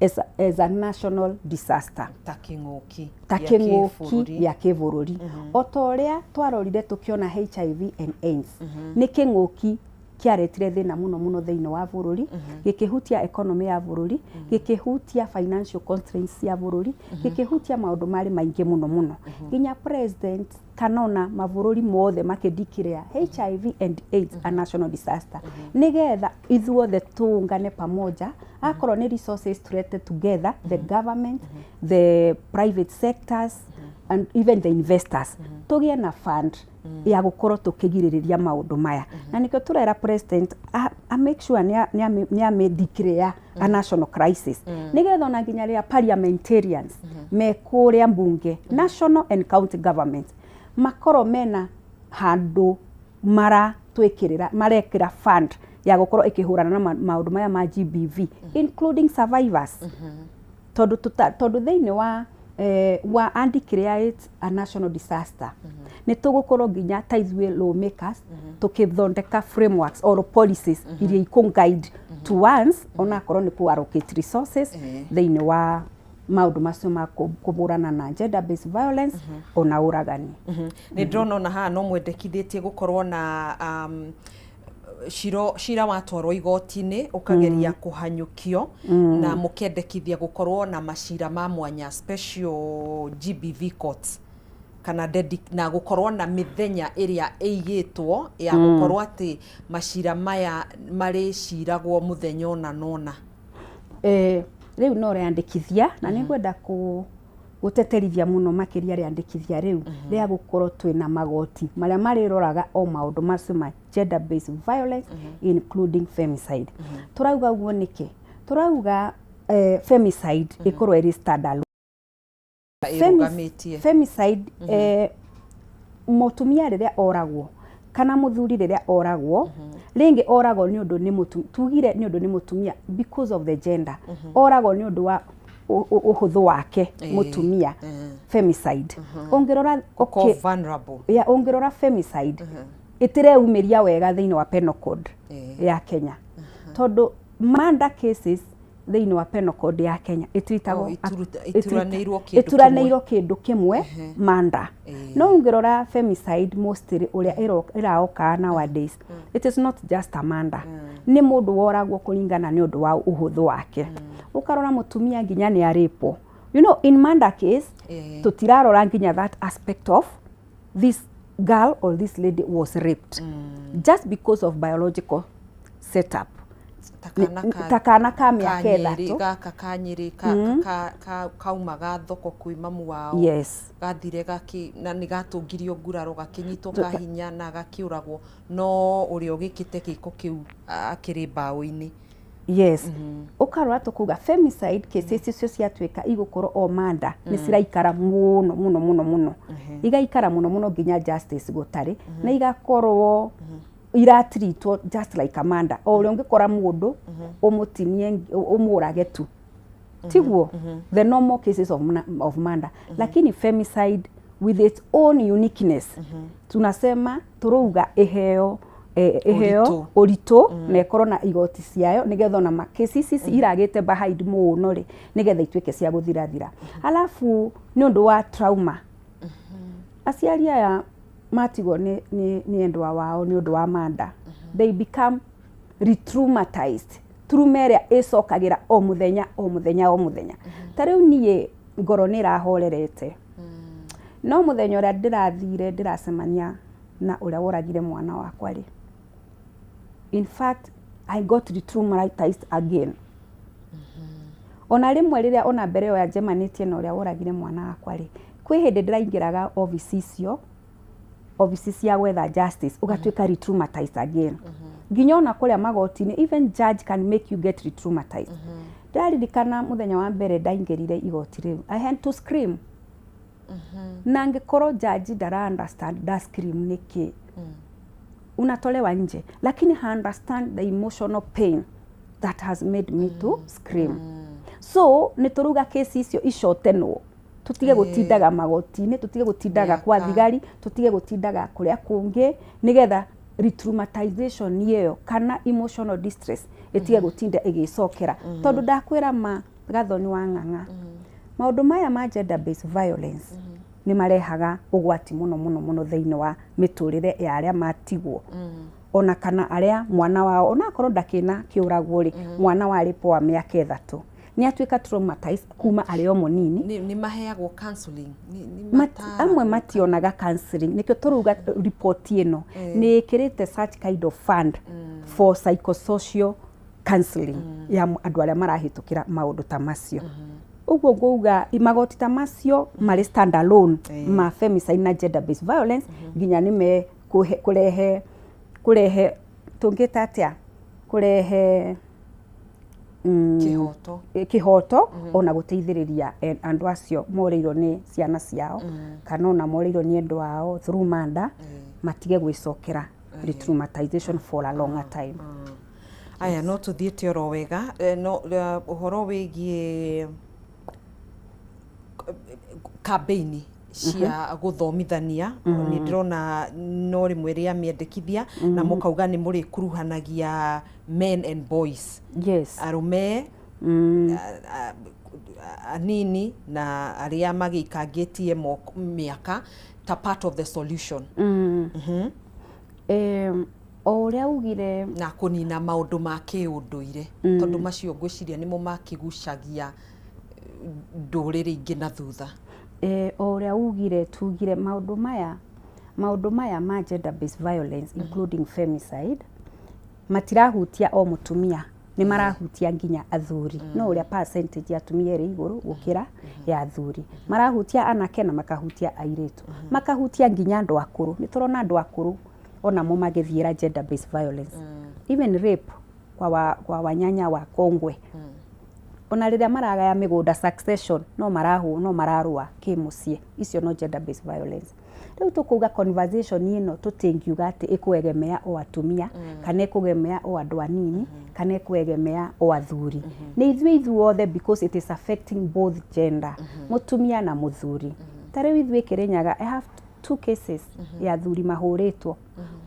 as a national disaster. Ta kĩng'ũki ta gĩa kĩng'ũki kĩbũrũri. Gĩa kĩbũrũri, o ta ũrĩa twarorire tũkĩona HIV and AIDS nĩ kĩng'ũki kĩaretire thĩna mũno mũno thĩinĩ wa bũrũri, gĩkĩhutia economy ya bũrũri, gĩkĩhutia financial constraints cia bũrũri, gĩkĩhutia maũndũ marĩ maingĩ mũno mũno, nginya president kana ona mabũrũri mothe makĩ declare HIV and AIDS a national disaster, nĩgetha ithuothe tuungane pamoja, akorwo nĩ resources turete together, the government, the private sectors and even the investors, tũgĩe na fund ya gũkorwo tũkĩgirĩrĩria maũndũ maya. Na nĩkĩo tũrera president a make sure nĩ amĩ declare a national crisis, nĩgetha ona nginya rĩrĩa parliamentarians me kũrĩa mbunge, national and county government, makorwo mena handũ maratwĩkĩrĩra, marekĩra fund ya gũkorwo ĩkĩhũrana na maũndũ maya ma GBV including survivors, tondũ thĩinĩ wa and declare it a national disaster, nĩ tũgũkorwo nginya ta ithuĩ lawmakers tũkĩthondeka frameworks or policies iria ikũ guide to once onakorwo nĩ kũ allocate resources thĩinĩ wa Maũndũ macio ma kũhũrana na gender based violence ona ũragani. Nĩ ndĩrona ona haha no mwendekithĩtie gũkorwo na cira watwarwo igoti-inĩ ũkageria kũhanyũkio, na mũkendekithia gũkorwo na macira ma mwanya, special GBV courts, kana na gũkorwo na mĩthenya ĩrĩa ĩigĩtwo ya gũkorwo atĩ macira maya marĩciragwo mũthenya ũna na ũna. Rĩu no rĩandĩkithia, na nĩ ngwenda gũteterithia mũno makĩria rĩandĩkithia rĩu rĩa gũkorwo twĩna magoti marĩa marĩroraga o maũndũ macio ma gender based violence, including femicide. Tũrauga ũguo nĩkĩ? Tũrauga femicide ĩkorwo ĩrĩ standalone. Ĩrũgamĩtie. Femicide, mũtumia rĩrĩa oragwo kana mũthuri rĩrĩa oragwo, rĩngĩ oragwo nĩ ũndũ nĩ mũtu tugire nĩ ũndũ nĩ mũtumia, because of the gender, oragwo nĩ ũndũ wa ũhũthũ wake mũtumia, femicide ũngĩrora Gũkorwo vulnerable. Ya, ũngĩrora femicide ĩtireumiria wega thĩinĩ wa penal code ya Kenya, tondũ murder cases thĩinĩ wa penal code ya Kenya ĩtwitagwo Oh, ituranĩirwo kĩndũ. Ĩturanĩirwo kĩndũ kĩmwe, murder. No ũngĩrora femicide, mostly ũrĩa ĩraoka nowadays, it is not just a murder, nĩ mũndũ woragwo kũringana nĩ ũndũ wa ũhũthũ wake. Ũkarora mũtumia nginya nĩ arĩpwo. In murder case, tũtirarora nginya that aspect of this girl or this lady was raped just because of biological setup. Ta kana Ta kana ka mĩaka ka Nyĩrĩ, 3. Gaka ka Nyĩrĩ kaumaga thoko kwĩ mamu wao. Gathire gaki na nĩ gatũngirio nguraro, gakĩnyitwo kahinya na gakĩũragwo, no ũrĩa ũgĩkĩte gĩko kĩu akĩrĩ mbaũ-inĩ. Yes, ũkarora tũkuga femicide cases icio ciatuĩka igũkorwo o murder, nĩ ciraikara mũno mũno mũno mũno, igaikara mũno mũno nginya justice gũtarĩ, na igakorwo iratreatwo just like a murder, o ũrĩa ũngĩkora mũndũ ũmũtinie, ũmũrage tu, tiguo the normal cases of murder. Lakini femicide with its own uniqueness, tunasema tũrauga ĩheo ĩheo ũritũ. Ũritũ, na ĩkorwo na igoti ciayo, nĩgetha ona ma cases ici iragĩte behind mũno rĩ, nĩgetha ituĩke cia gũthirathira. Alafu nĩ ũndũ wa trauma, aciari aya matigwo nĩ endwa wao nĩ ũndũ wa murder, they become re-traumatized. Trauma ĩrĩa ĩcokagĩra o mũthenya, o mũthenya, o mũthenya. Ta rĩu niĩ ngoro nĩ ĩrahorerete, no mũthenya ũrĩa ndĩrathire ndĩracemania na ũrĩa woragire mwana wakwa rĩ, in fact I got re-traumatized again. Ona rĩmwe rĩrĩa ona mbere ĩyo ya njemanĩtie na ũrĩa woragire mwana wakwa rĩ, kwĩ hĩndĩ ndĩraingĩraga obici icio, obici cia gwetha justice, ũgatuĩka re-traumatized again. Nginya ona kũrĩa magoti-inĩ, even judge can make you get re-traumatized. Ndĩraririkana mũthenya wa mbere ndaingĩrire igoti rĩu, I had to scream, na angĩkorwo judge ndara understand nda scream nĩkĩ, unatolewa nje, lakini ha understand the emotional pain that has made me to scream. So nĩ tũruga kesi icio icotenwo, tutige gũtindaga magoti-inĩ, tutige gũtindaga kwa Mĩaka. thigari, tutige gũtindaga kũrĩa kũngĩ, nĩgetha retraumatization ĩyo kana emotional distress ĩtige gũtinda ĩgĩcokera. Tondũ ndakwĩra ma, Gathoni wa Ng'ang'a, maũndũ maya ma gender based violence nĩ marehaga ũgwati mũno mũno mũno thĩinĩ wa mĩtũrĩre ya arĩa matigwo, ona kana arĩa mwana wao onakorwo ndakĩna kĩũragwo rĩ, mwana warĩpwo wa mĩaka 3 nĩ atuĩka traumatized kuma arĩ o mũnini. Nĩ maheagwo counseling? Nĩ Amwe mationaga counseling. Nĩkĩo tũrauga report ĩno nĩ ĩkĩrĩte such kind of fund for psychosocial counseling ya andũ arĩa marahĩtũkĩra maũndũ ta macio. Ũguo ngũuga magoti ta macio marĩ stand alone ma femicide na gender based violence, nginya nĩ me kũrehe tũngĩta atĩa, kũrehe kĩhoto. Kĩhoto, ona gũteithĩrĩria andũ acio morĩirwo nĩ ciana ciao kana ona morĩirwo nĩ endwa ao through murder, matige gwĩcokera retraumatization for a longer time. Aya, no tũthiĩte oro wega. No ũhoro wĩgiĩ campaign cia gũthomithania, nĩ ndĩrona no rĩmwe rĩa mĩendekithia na mũkauga nĩ mũrĩkuruhanagia men and boys, arũme. Anini na arĩa magĩikangĩtie mĩaka ta part of the solution. O ũrĩa ugire, na kũnina maũndũ ma kĩũndũire, tondũ macio ngwĩciria nĩmo makĩgucagia ndũrĩrĩ ingĩ na thutha. O ũrĩa ugire, tugire maũndũ maya ma gender based violence, including femicide, matirahutia o mũtumia, nĩ marahutia nginya athuri, no ũrĩa percentage ya atumia ĩrĩ igũrũ gũkĩra ya athuri. Marahutia anake na makahutia airĩtu, makahutia nginya andũ akũrũ. Nĩ tũrona andũ akũrũ onamo magĩthiĩra gender based violence, even rape kwa wanyanya wa kongwe. Ona rĩrĩa maragaya mĩgũnda, succession, no marahũ no mararũa kĩmũciĩ. Icio no gender based violence. Rĩu tũkuga conversation ĩno tũtingiuga atĩ ĩkwegemea o atumia, kana ĩkũgemea o andũ anini, kana ĩkwegemea o athuri. Nĩ ithuĩ ithuothe, because it is affecting both gender, mũtumia na mũthuri. Ta rĩu ithuĩ Kĩrĩnyaga, I have two cases ya athuri mahũrĩtwo,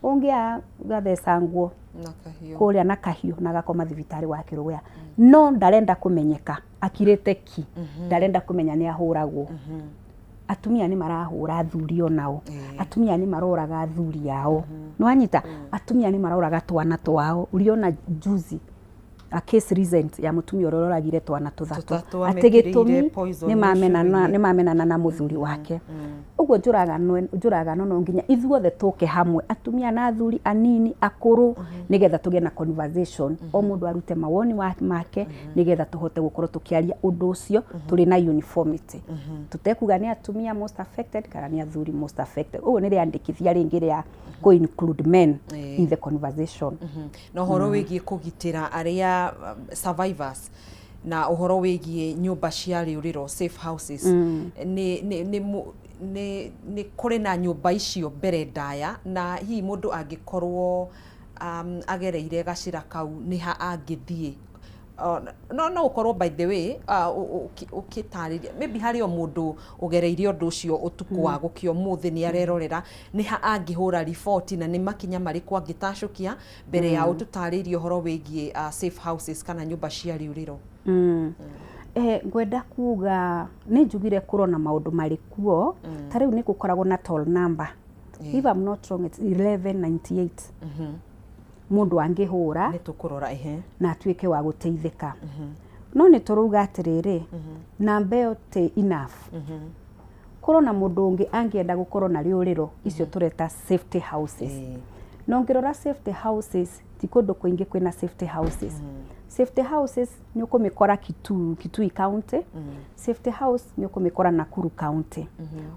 ũngĩ agathecangwo na kahiũ kũrĩa na kahiũ na agakoma thibitarĩ wa Kĩrũgũya, no ndarenda kũmenyeka, akirĩte ki, ndarenda kũmenya nĩ ahũragwo. Atumia nĩ marahũra athuri onao. Atumia nĩ maroraga athuri ao, nĩ wanyita? Atumia nĩ maroraga twana twao. Uliona juzi a case recent ya mũtumia ũrĩa ũroragire twana tũthatũ, Tũtatũ, atĩ amekĩrĩire gĩtũmi poison nĩ mamenana ũcũrũ-inĩ. Nĩ mamenana na mũthuri wake. Ũguo njũragano no nginya ithuothe tũke hamwe, atumia na athuri, anini, akũrũ, nĩgetha tũgĩe na conversation, o mũndũ arute mawoni make, nĩgetha tũhote gũkorwo tũkĩaria ũndũ ũcio tũrĩ na uniformity, tũtekuga nĩ atumia most affected kana nĩ athuri most affected. Ũguo nĩ rĩandĩkithia rĩngĩ rĩa kũ include men in the conversation. Na ũhoro wĩgiĩ kũgitĩra arĩa survivors, na ũhoro wĩgiĩ nyũmba cia rĩũrĩro, safe houses, nĩ kũrĩ na nyũmba icio mbere ndaya, na hihi mũndũ angĩkorwo agereire gacĩra kau, nĩ ha angĩthiĩ? No ũkorwo, by the way, ũkĩtarĩria maybe harĩ o mũndũ ũgereire ũndũ ũcio ũtukũ wa gũkĩa ũmũthĩ nĩ arerorera, nĩ ha angĩhũra riboti na nĩ makinya marĩkũ angĩtacũkia mbere ya ũtũtarĩirie ũhoro wĩgiĩ safe houses kana nyũmba cia rĩũrĩro? Ngwenda kuga nĩ njugire kũrona maũndũ marĩ kuo. Ta rĩu nĩ gũkoragwo na toll number, if I'm not wrong it's 1198, mũndũ angĩhũra Nĩ tũkũrora ehe. na atuĩke wa gũteithĩka. No nĩ tũrauga atĩrĩrĩ, namba ĩyo ti enough. Korwo na mũndũ ũngĩ angĩenda gũkorwo na rĩũrĩro icio tũreta safety houses. Na ũngĩrora safety houses, ti kũndũ kũingĩ kwĩna safety houses. Safety houses nĩ ũkũmĩkora Kitui County, safety house nĩ ũkũmĩkora Nakuru County.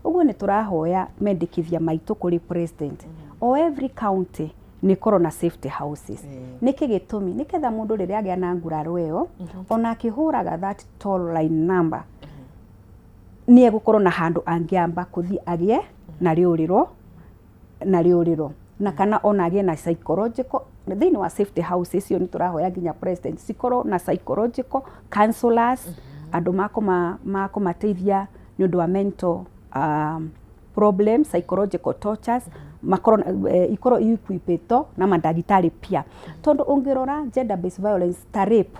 Ũguo nĩ tũrahoya mendekithia maitũ kũrĩ president, o every county nĩ ĩkorwo na safety houses. Nĩkĩ gĩtũmi? Nĩgetha mũndũ rĩrĩa agĩa na nguraro ĩyo, ona akĩhũraga that toll line number, nĩ egũkorwo na handũ angĩamba kũthiĩ agĩe na rĩũrĩro na kana ona agĩe na psychological. Thĩinĩ wa safety house icio nĩ tũrahoya nginya president cikorwo na psychological counselors, andũ makũmateithia nĩ ũndũ wa mental problems, psychological tortures, makorwo ikorwo equipĩtwo na mandagĩtarĩ pia, tondũ ũngĩrora gender based violence ta rape,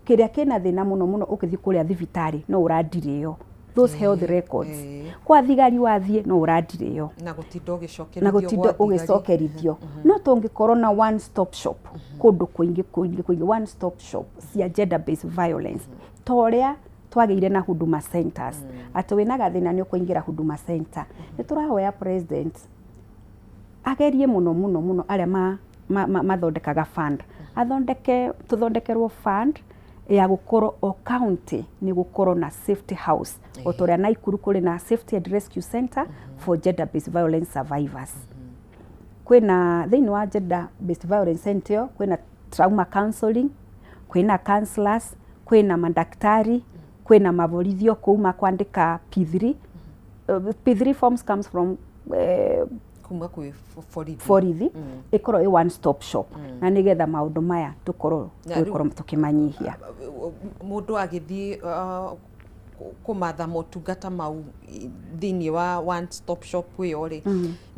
kĩrĩa kĩna thĩna mũno mũno, ũkĩthiĩ kũrĩa thibitarĩ no ũrandirĩo those health records, kwa thigari wathiĩ no ũrandirĩo, na gũtinda ũgĩcokerithio na gũtinda gwa thigari. Ũgĩcokerithio. No tũngĩkorwo na one stop shop kũndũ kũingĩ kũingĩ kũingĩ, one stop shop cia gender based violence, ta ũrĩa twagĩire na Huduma Centers, atĩ wĩna gathĩna nĩ ũkũingĩra Huduma Center. Nĩ tũrahoya president agerie mũno mũno mũno arĩa mathondekaga fund, athondeke tũthondekerwo fund ya gũkorwo o county nĩ gũkorwo na safety house, o ta ũrĩa Naikuru kũrĩ na safety and rescue center for gender based violence survivors. Kwĩna thĩinĩ wa gender based violence center ĩyo kwĩna trauma counseling, kwĩna counselors, kwĩna madaktari, kwĩna maborithio kũu makwandĩka P3. P3 forms comes from kuma kwĩ borithi. Borithi ĩkorwo ĩ one stop shop, na nĩgetha maũndũ maya tũkorwo Na rĩu- tũgĩkorwo tũkĩmanyihia. Mũndũ agĩthiĩ kũmatha motungata mau thĩinĩ wa one stop shop ĩyo rĩ,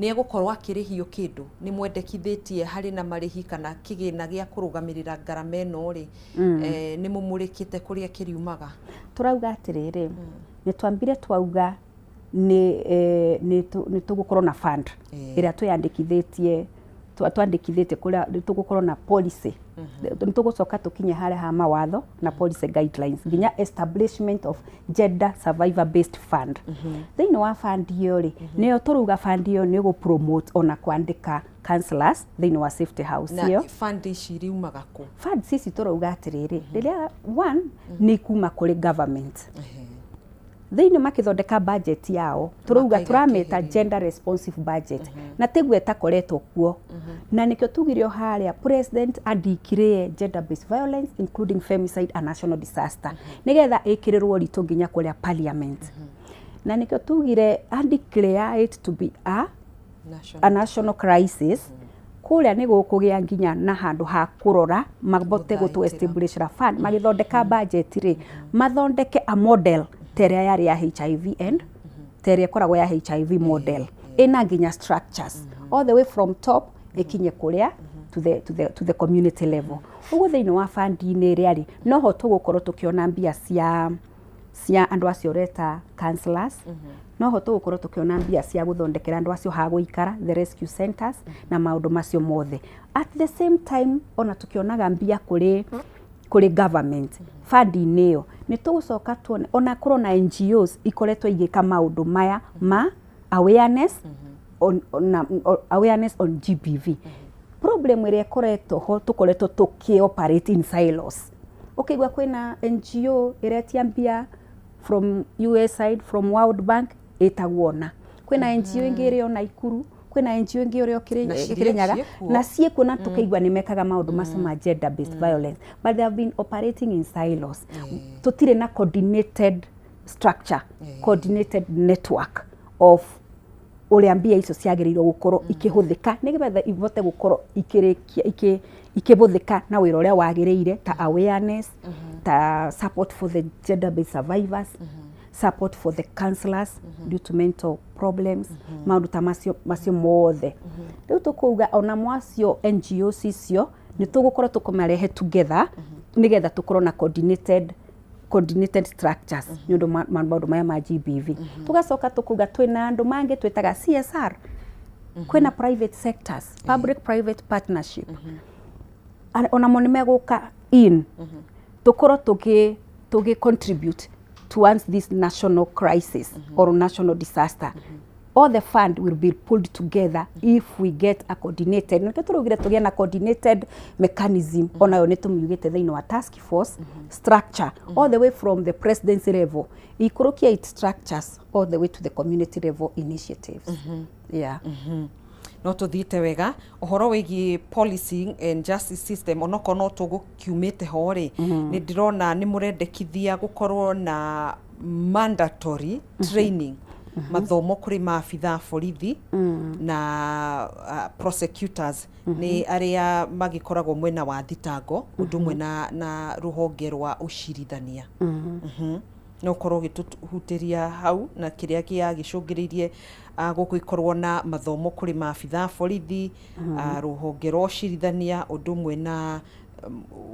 nĩ egũkorwo akĩrĩhio kĩndũ? Nĩ mwendekithĩtie harĩ na marĩhi kana kĩgĩna gĩa kũrũgamĩrĩra ngarama ĩno rĩ, nĩ mũmũrĩkĩte kũrĩa kĩriumaga? Tũrauga atĩrĩrĩ, nĩ twambire twauga nĩ tũgũkorwo na fund ĩrĩa twĩyandĩkithĩtie, twandĩkithĩtie kũrĩa nĩ tũgũkorwo na policy, nĩ tũgũcoka tũkinye harĩa ha mawatho na policy guidelines nginya establishment of gender survivor based fund. Thĩinĩ wa fund ĩyo rĩ, nĩyo tũrauga fund ĩyo nĩ gũ promote ona kwandĩka counselors thĩinĩ wa safety house Na ĩyo. Fund ici riumaga kũ? Funds ici tũrauga atĩrĩrĩ, rĩrĩa one nĩ kuma kũrĩ government thĩinĩ makĩthondeka budget yao, tũrauga Makaiga tũramĩta kĩgĩna. Gender responsive budget, na tiguo ĩtakoretwo kuo, na nĩkĩo tugire o harĩa president adeclare gender based violence, including femicide, a national disaster, nĩgetha ĩkĩrĩrwo ritũ nginya kũrĩa parliament, na nĩkĩo tugire adeclare it to be a National. A national crisis. Kũrĩa nĩ gũkũgĩa nginya na handũ ha kũrora mabote gũtũ Gũthaitĩra. establish a fund. Magĩthondeka budget rĩ, mathondeke a model ta ĩrĩa yarĩ ya HIV and ta ĩrĩa ĩkoragwo ya HIV model, ĩna nginya structures all the way from top ĩkinye kũrĩa to the community level. Ũguo thĩinĩ wa fund-inĩ ĩrĩa rĩ, noho tũgũkorwo tũkĩona mbia cia andũ acio ũreta counselors, noho tũgũkorwo tũkĩona mbia cia gũthondekera andũ acio ha gũikara, the rescue centers na maũndũ macio mothe. At the same time, ona tũkĩonaga mbia kũrĩ government fund-inĩ ĩyo, nĩ tũgũcoka tuone ona korwo na NGOs ikoretwo igĩka maũndũ maya ma awareness on awareness on GBV. Problem ĩrĩa ĩkoretwo ho, tũkoretwo tũkĩ operate in silos. Ũkĩigua kwĩna NGO ĩretia mbia from USAID, from World Bank, ĩtagwo na kwĩna NGO ĩngĩ ĩrĩ o Naikuru, kwĩna NGO ĩngĩ ĩrĩ o Na cirĩ Kĩrĩnyaga. ciĩkuo. Na ciĩkuo, na tũkaigua nĩ mekaga maũndũ macio ma gender based violence, but they have been operating in silos. Tũtirĩ na coordinated structure, coordinated network of ũrĩa mbia icio ciagĩrĩirwo gũkorwo ikĩhũthĩka nĩgetha ivote gũkorwo ikĩrĩkia ikĩhũthĩka na wĩra ũrĩa wagĩrĩire, ta awareness, ta support for the gender based survivors, support for the counselors due to mental problems, maũndũ ta macio mothe. Rĩu tũkauga ona mwacio NGOs icio nĩ tũgũkorwo tũkũmarehe together nĩgetha tũkorwo na coordinated structures nĩ ũndũ maũndũ maya ma GBV. Tũgacoka tũkauga twĩna andũ mangĩ twĩtaga CSR, kwĩna private sectors, public private partnership. Onamo nĩ megũka in tũkorwo tũgĩ contribute towards this national crisis or national disaster. All the fund will be pulled together if we get a coordinated, nĩkĩo tũraugire tũgĩe na coordinated mechanism. Onayo nĩ tũmiugĩte thĩinĩ wa task force structure, all the way from the presidency level ikũrũkia its structures all the way to the community level initiatives, yeah. No tũthiĩte wega ũhoro wĩgiĩ policing and justice system, onokorwo no tũgũkiumĩte ho rĩ, nĩ ndĩrona nĩ mũrendekithia gũkorwo na mandatory training, mathomo kũrĩ maabitha a borithi na prosecutors, nĩ arĩa magĩkoragwo mwena wa thitango, ũndũ ũmwe na rũhonge rwa ũcirithania. No ũkorwo ũgĩtũhutĩria hau na kĩrĩa gĩagĩcũngĩrĩirie gũgĩkorwo na mathomo kũrĩ maabitha a borithi, rũhonge rwa ũcirithania, ũndũ ũmwe na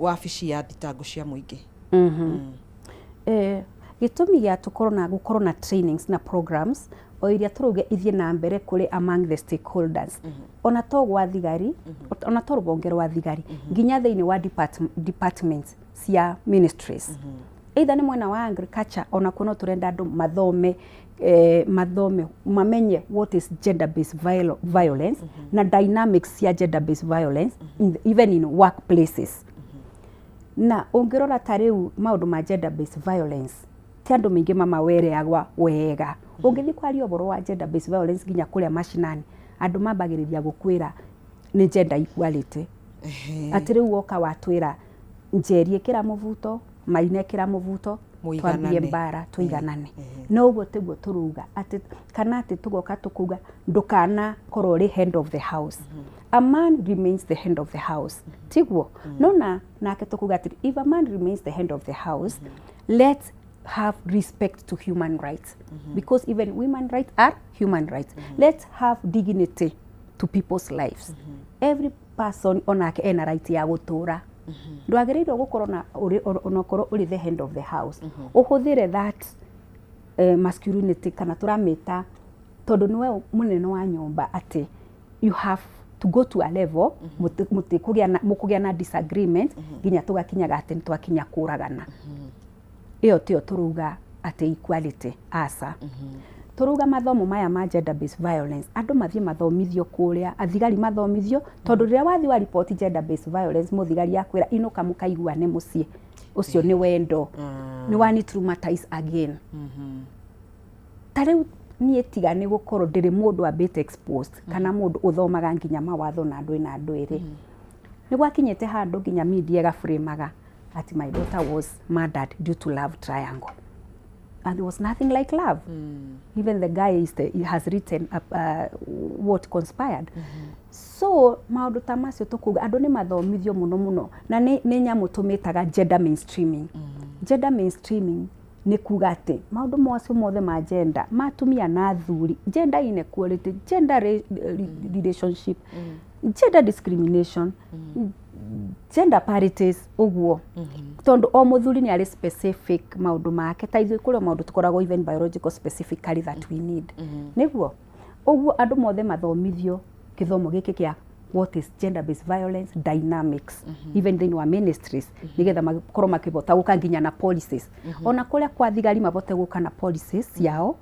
wabici ya thitango cia mũingĩ? Gĩtũmi gĩa tũkorwo na gũkorwo na trainings na programs o iria tũrauga ithiĩ na mbere kũrĩ among the stakeholders, ona to gwa thigari, ona to rũhonge rwa thigari, nginya thĩinĩ wa departments cia ministries, either nĩ mwena wa agriculture, ona kuo no tũrenda andũ mathome mamenye what is gender based violence na dynamics cia gender based violence even in workplaces. Na ũngĩrora ta rĩu maũndũ ma gender based violence, ti andũ maingĩ mamawereagwa wega. Ũngĩthiĩ kwaria ũhoro wa gender based violence nginya kũrĩa macinani, andũ mambagĩrĩria gũkwĩra nĩ gender equality, atĩ rĩu woka watwĩra Njeri ĩkĩra mũbuto, Maina ĩkĩra mũbuto, twambie Mũiganane. Mbara tũiganane. No ũguo tiguo tũruga, atĩ kana atĩ tũgoka tũkuga ndũkanakorwo ũrĩ head of the house. A man remains the head of the house, tiguo? No na nake tũkuga atĩ if a man remains the head of the house, let's have respect to human rights, because even women rights are human rights. Let's have dignity to people's lives. Every person onake ena right ya gũtũra. Ndwagĩrĩirwo gũkorwo na onokorwo ũrĩ the head of the house, ũhũthĩre that masculinity kana tũramĩta, tondũ nĩwe mũnene wa nyũmba, atĩ you have to go to a level mũtikũgĩa na, mũkũgĩa na disagreement nginya tũgakinyaga atĩ nĩtwakinya kũragana. Ĩyo tiyo tũrauga atĩ equality, aca. Tũrauga mathomo maya ma gender based violence, andũ mathiĩ mathomithio kũrĩa, athigari mathomithio, tondũ rĩrĩa wathiĩ wa report gender based violence, mũthigari akwĩra, "Inũka mũkaiguane mũciĩ." Ũcio nĩ wendo, nĩ wani traumatize again. Ta rĩu niĩ, tiga nĩ gũkorwo ndĩrĩ mũndũ ambĩte exposed kana mũndũ ũthomaga nginya mawatho na ndũĩ na ndwĩrĩ, nĩ gwakinyĩte handũ nginya media ĩgaframaga atĩ my daughter was murdered due to love triangle, and there was nothing like love. Even the guy he has written what conspired. So maũndũ ta macio tũkuga andũ nĩ mathomithio mũno mũno, na nĩ nyamũ tũmĩtaga gender mainstreaming. Gender mainstreaming nĩ kuga atĩ maũndũ macio mothe ma gender, ma atumia na athuri, gender inequality, gender relationship, gender discrimination, gender parities, ũguo, tondũ o mũthuri nĩ arĩ specific maũndũ make. Ta ithuĩ kũrĩ maũndũ tũkoragwo even biological specifically that we need. Nĩguo ũguo andũ mothe mathomithio gĩthomo gĩkĩ kĩa what is gender based violence dynamics, even thĩinĩ wa ministries, nĩgetha makorwo makĩhota gũka nginya na policies. Ona kũrĩa kwa thigari mahote gũka na policies ciao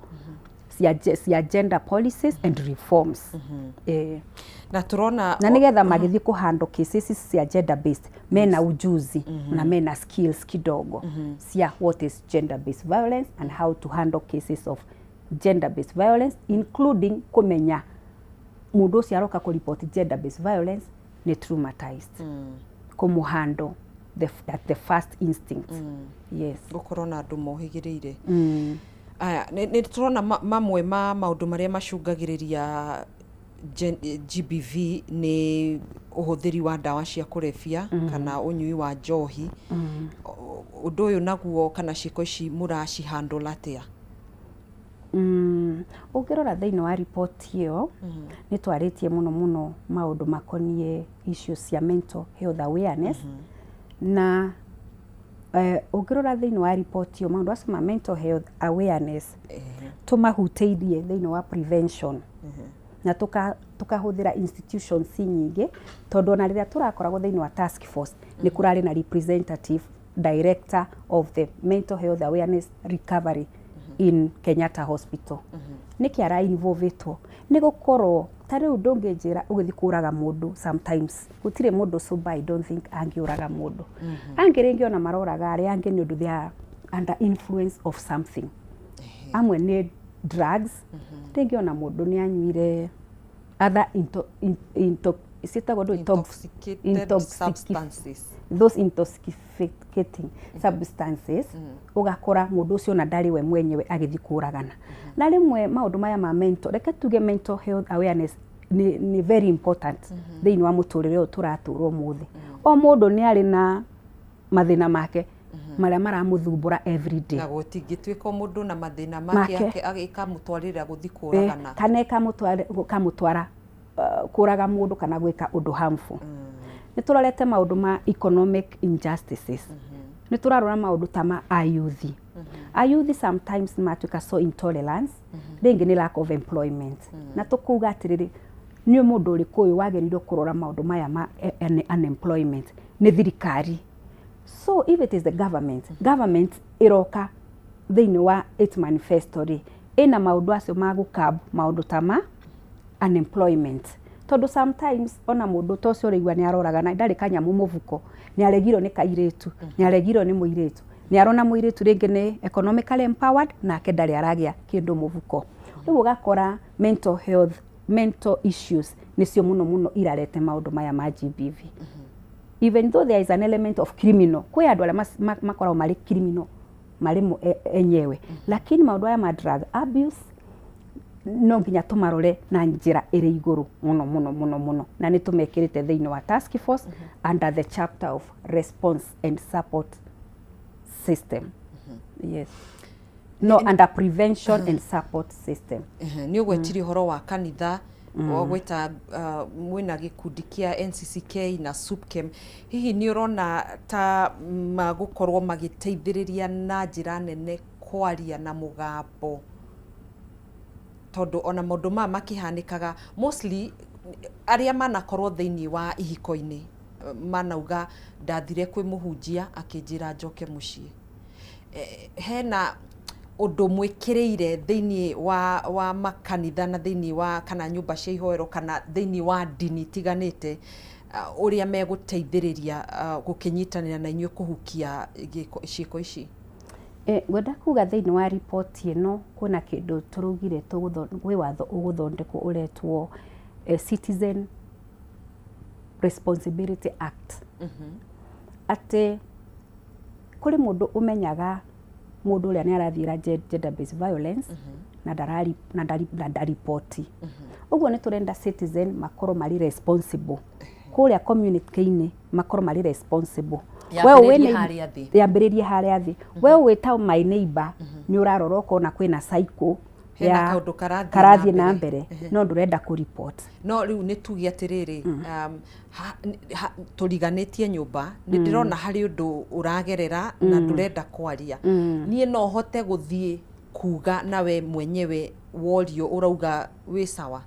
cia gender policies and reforms. Na turona Na nigetha magĩthiĩ kũhandle cases cia gender based, mena ujuzi na mena skills kidogo cia what is gender based violence and how to handle cases of gender based violence, including kũmenya mũndũ ũcio aroka kũripoti gender based violence nĩ traumatized, kũmũhandle at the first instinct. Yes. Gũkorwo na andũ mohĩgĩrĩire. Aya, nĩ tũrona mamwe ma maũndũ marĩa macũngagĩrĩria GBV nĩ ũhũthĩri wa ndawa cia kũrebia kana ũnyui wa njohi. Ũndũ ũyũ naguo kana ciĩko ici mũracihandle atĩa? Ũngĩrora thĩinĩ wa riboti ĩyo, nĩ twarĩtie mũno mũno maũndũ makoniĩ issues cia mental health awareness. Na ũngĩrora thĩinĩ wa riboti ĩyo, maũndũ acio ma mental health awareness tũmahutĩirie thĩinĩ wa prevention na tũkahũthĩra institutions nyingĩ, tondũ ona rĩrĩa tũrakoragwo thĩinĩ wa task force, nĩ kũrarĩ na representative director of the mental health awareness recovery in Kenyatta Hospital. Nĩkĩ ara involvetwo? Nĩ gũkorwo ta rĩu ndũngĩnjĩra ũgĩthiĩ kũraga mũndũ, sometimes gũtirĩ mũndũ sober, I don't think, angĩũraga mũndũ. Angĩ rĩngĩ ona maroraga arĩa angĩ nĩ ũndũ they are under influence of something. Amwe nĩ drugs, rĩngĩ ona mũndũ nĩ anyuire other into ciĩtagwo ndũ Intoxicated substances. Those intoxicating substances, ũgakora mũndũ ũcio ona ndarĩ we mwenyewe agĩthiĩ kũragana. Na rĩmwe maũndũ maya ma mental, reke tuge mental health awareness nĩ very important thĩinĩ wa mũtũrĩre ũyũ tũratũra ũmũthĩ. O mũndũ nĩ arĩ na mathĩna make marĩa maramũthumbũra every day. Na gũtingĩtuĩka o mũndũ na mathĩna make make. Ĩkamũtwarĩra gũthiĩ kũragana. Kana ĩkamũtwara kũraga mũndũ kana gwĩka ũndũ harmful. Nĩ tũrorete maũndũ ma economic injustices, nĩ tũrarora maũndũ ta ma ayuthi. Ayuthi sometimes nĩ matuĩka so intolerance, rĩngĩ nĩ lack of employment. Na tũkuga atĩrĩrĩ, nĩ mũndũ ũrĩkũ ũyũ wagĩrĩirwo kũrora maũndũ maya ma unemployment? Nĩ thirikari. So if it is the government, government ĩroka thĩinĩ wa its manifesto rĩ, ĩna maũndũ acio ma gũkab maũndũ ta ma unemployment, tondũ sometimes ona mũndũ ta ũcio ũraigua nĩ aroragana ndarĩ kanyamũ mũbuko, nĩ aregirwo nĩ kairĩtu, nĩ aregirwo nĩ mũirĩtu, nĩ arona mũirĩtu rĩngĩ nĩ economically empowered nake ndarĩ aragĩa kĩndũ mũbuko. Rĩu ũgakora mental health, mental issues nĩcio mũno mũno irarete maũndũ maya ma GBV, even though there is an element of criminal. Kwĩ andũ arĩa makoragwo marĩ criminal marĩ mo enyewe, lakini maũndũ aya ma drug abuse no nginya tũmarore na njĩra ĩrĩ igũrũ mũno mũno mũno mũno, na nĩ tũmekĩrĩte thĩinĩ wa task force under the chapter of response and support system. Yes, no, under prevention and support system. Nĩ ũgwetirie ũhoro wa kanitha. Gwĩta mwĩna gĩkundi kĩa NCCK na SUPKEM, hihi nĩ ũrona ta magũkorwo magĩteithĩrĩria na njĩra nene kwaria na mũgambo, tondũ ona maũndũ maya makĩhanĩkaga mostly arĩa manakorwo thĩinĩ wa ihiko-inĩ manauga ndathire kwĩ mũhunjia akĩnjĩra njoke mũciĩ? Hena ũndũ mwĩkĩrĩire thĩinĩ wa makanitha na thĩinĩ wa kana nyũmba cia ihoero kana thĩinĩ wa ndini itiganĩte, ũrĩa megũteithĩrĩria gũkĩnyitanĩra na inyuĩ kũhukia ciĩko ici? Ngwenda kuga thĩinĩ wa riboti ĩno kwĩna kĩndũ tũraugire, gwĩ watho ũgũthondekwo ũretwo Citizen Responsibility Act. Atĩ kũrĩ mũndũ ũmenyaga mũndũ ũrĩa nĩ arathiĩra gender based violence na ndariboti. Ũguo nĩ tũrenda citizen makorwo marĩ responsible kũrĩa community-inĩ, makorwo marĩ responsible. Yambĩrĩrie harĩa thĩ. Yambĩrĩrie harĩa thĩ. We wĩ ta my neighbor, nĩ ũrarora ũkona kwĩna cycle hena kaũndũ karathiĩ karathiĩ na mbere, no ndũrenda kũ report. No rĩu nĩ tuge atĩrĩrĩ, tũriganĩtie nyũmba, nĩ ndĩrona harĩ ũndũ ũragerera na ndũrenda kwaria. Niĩ no hote gũthiĩ kuga nawe mwenyewe worio ũrauga wĩ sawa?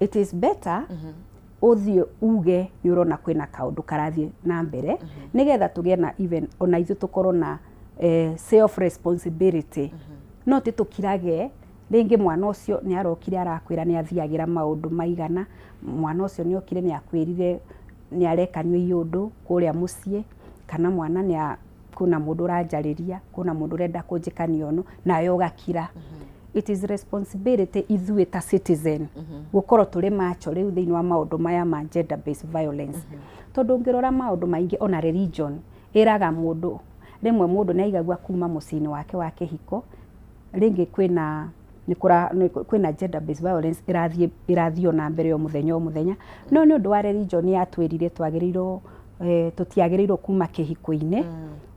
It is better ũthiĩ uge nĩ ũrona kwĩna kaũndũ karathiĩ na mbere, nĩgetha tũgĩe na even ona ithuĩ tũkorwo na self responsibility. No ti tũkirage. Rĩngĩ mwana ũcio nĩ arokire arakwĩra nĩ athiagĩra maũndũ maigana, mwana ũcio nĩ okire nĩ akwĩrire nĩ arekanio iũndũ kũrĩa mũciĩ, kana mwana nĩ kwĩna mũndũ ũranjarĩria, kwĩna mũndũ ũrenda kũnjĩkania ũũ, nawe ũgakira. It is responsibility ithuĩ ta citizen gũkorwo tũrĩ macho rĩu thĩinĩ wa maũndũ maya ma gender based violence, tondũ ũngĩrora maũndũ maingĩ, ona religion ĩraga mũndũ, rĩmwe mũndũ nĩ aigagua kuma mũciĩ-inĩ wake wa kĩhiko, rĩngĩ kwĩna nĩ kũra kwĩna gender based violence ĩrathiĩ o na mbere o mũthenya o mũthenya, no nĩ ũndũ wa religion yatwĩrire twagĩrĩirwo tũtiagĩrĩirwo kuma kĩhiko-inĩ.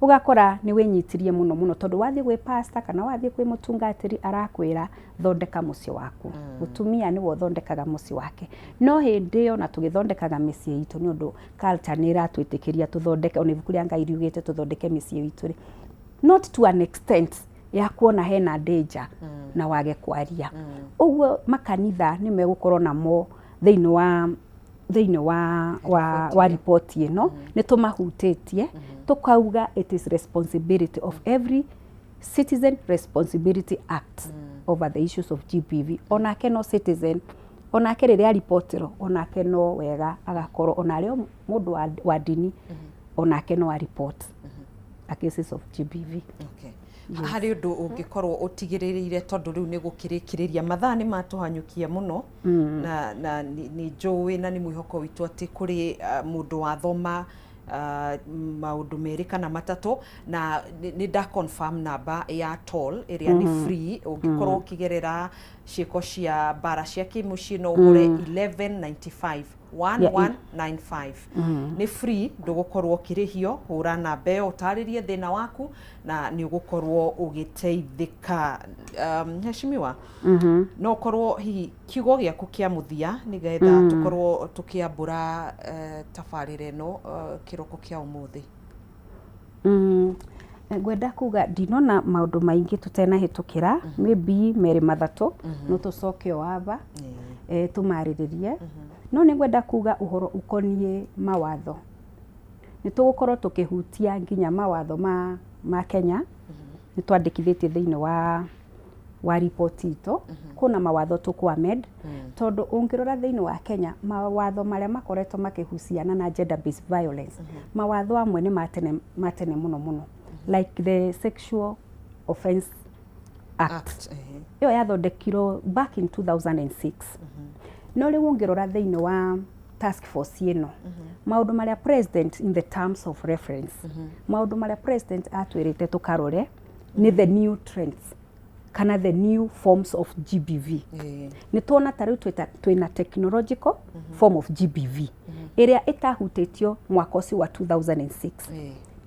Ũgakora nĩ wĩnyitirie mũno mũno, tondũ wathiĩ gwĩ pastor kana wathiĩ kwĩ mũtungatĩri, arakwĩra thondeka mũciĩ waku. Mũtumia nĩwe ũthondekaga mũciĩ wake. No hĩndĩ ĩyo na tũgĩthondekaga mĩciĩ itũ, nĩ ũndũ culture nĩ ĩratwĩtĩkĩria tũthondeke, ona ibuku rĩa Ngai riugĩte tũthondeke mĩciĩ itũ rĩ, not to an extent ya kuona hena danger na wage kwaria. Ũguo makanitha nĩ megũkorwo namo thĩinĩ wa riboti ĩno. Nĩ tũmahutĩtie tũkauga it is responsibility of every Citizen Responsibility Act over the issues of GBV. Onake no citizen, onake rĩrĩa aribotĩrwo, onake no wega agakorwo ona arĩ o mũndũ wa ndini, onake no aripot a cases of GBV. Okay. Harĩ ũndũ ũngĩkorwo ũtigĩrĩrĩire, tondũ rĩu nĩ gũkĩrĩkĩrĩria, mathaa nĩ matũhanyũkia mũno, na nĩ njũĩ na nĩ mwĩhoko witũ atĩ kũrĩ mũndũ wathoma maũndũ merĩ kana matatũ, na nĩ nda confirm namba ya toll ĩrĩa nĩ free. Ũngĩkorwo ũkĩgerera ciĩko cia mbara cia kĩmũciĩ, no ũhũre 1195, 1195, nĩ free, ndũgũkorwo ũkĩrĩhio. Hũra namba ĩyo ũtarĩrie thĩna waku na nĩ ũgũkorwo ũgĩteithĩka. Mheshimiwa, no ũkorwo hihi kiugo gĩaku kĩa mũthia, nĩgetha tũkorwo tũkĩambũra tabarĩra ĩno kĩroko kĩa ũmũthĩ? Ngwenda kuga ndinona maũndũ maingĩ tũtenahĩtũkĩra, maybe merĩ mathatũ no tũcoke o aba tũmarĩrĩrie. No nĩ ngwenda kuga ũhoro ũkoniĩ mawatho, nĩ tũgũkorwo tũkĩhutia nginya mawatho ma Kenya. Nĩ twandĩkithĩtie thĩinĩ wa riboti itũ kwĩna mawatho tũkũ amend, tondũ ũngĩrora thĩinĩ wa Kenya, mawatho marĩa makoretwo makĩhuciana na gender based violence, mawatho amwe nĩ ma tene mũno mũno, like the Sexual Offence Act. Act. Ĩyo yathondekirwo back in 2006. No rĩu ũngĩrora thĩinĩ wa task force ĩno, maũndũ marĩa president in the terms of reference, maũndũ marĩa president atwĩrĩte tũkarore nĩ the new trends kana the new forms of GBV. Nĩ tuona ta rĩu twĩna technological form of GBV ĩrĩa ĩtahutĩtio mwaka ũcio wa 2006.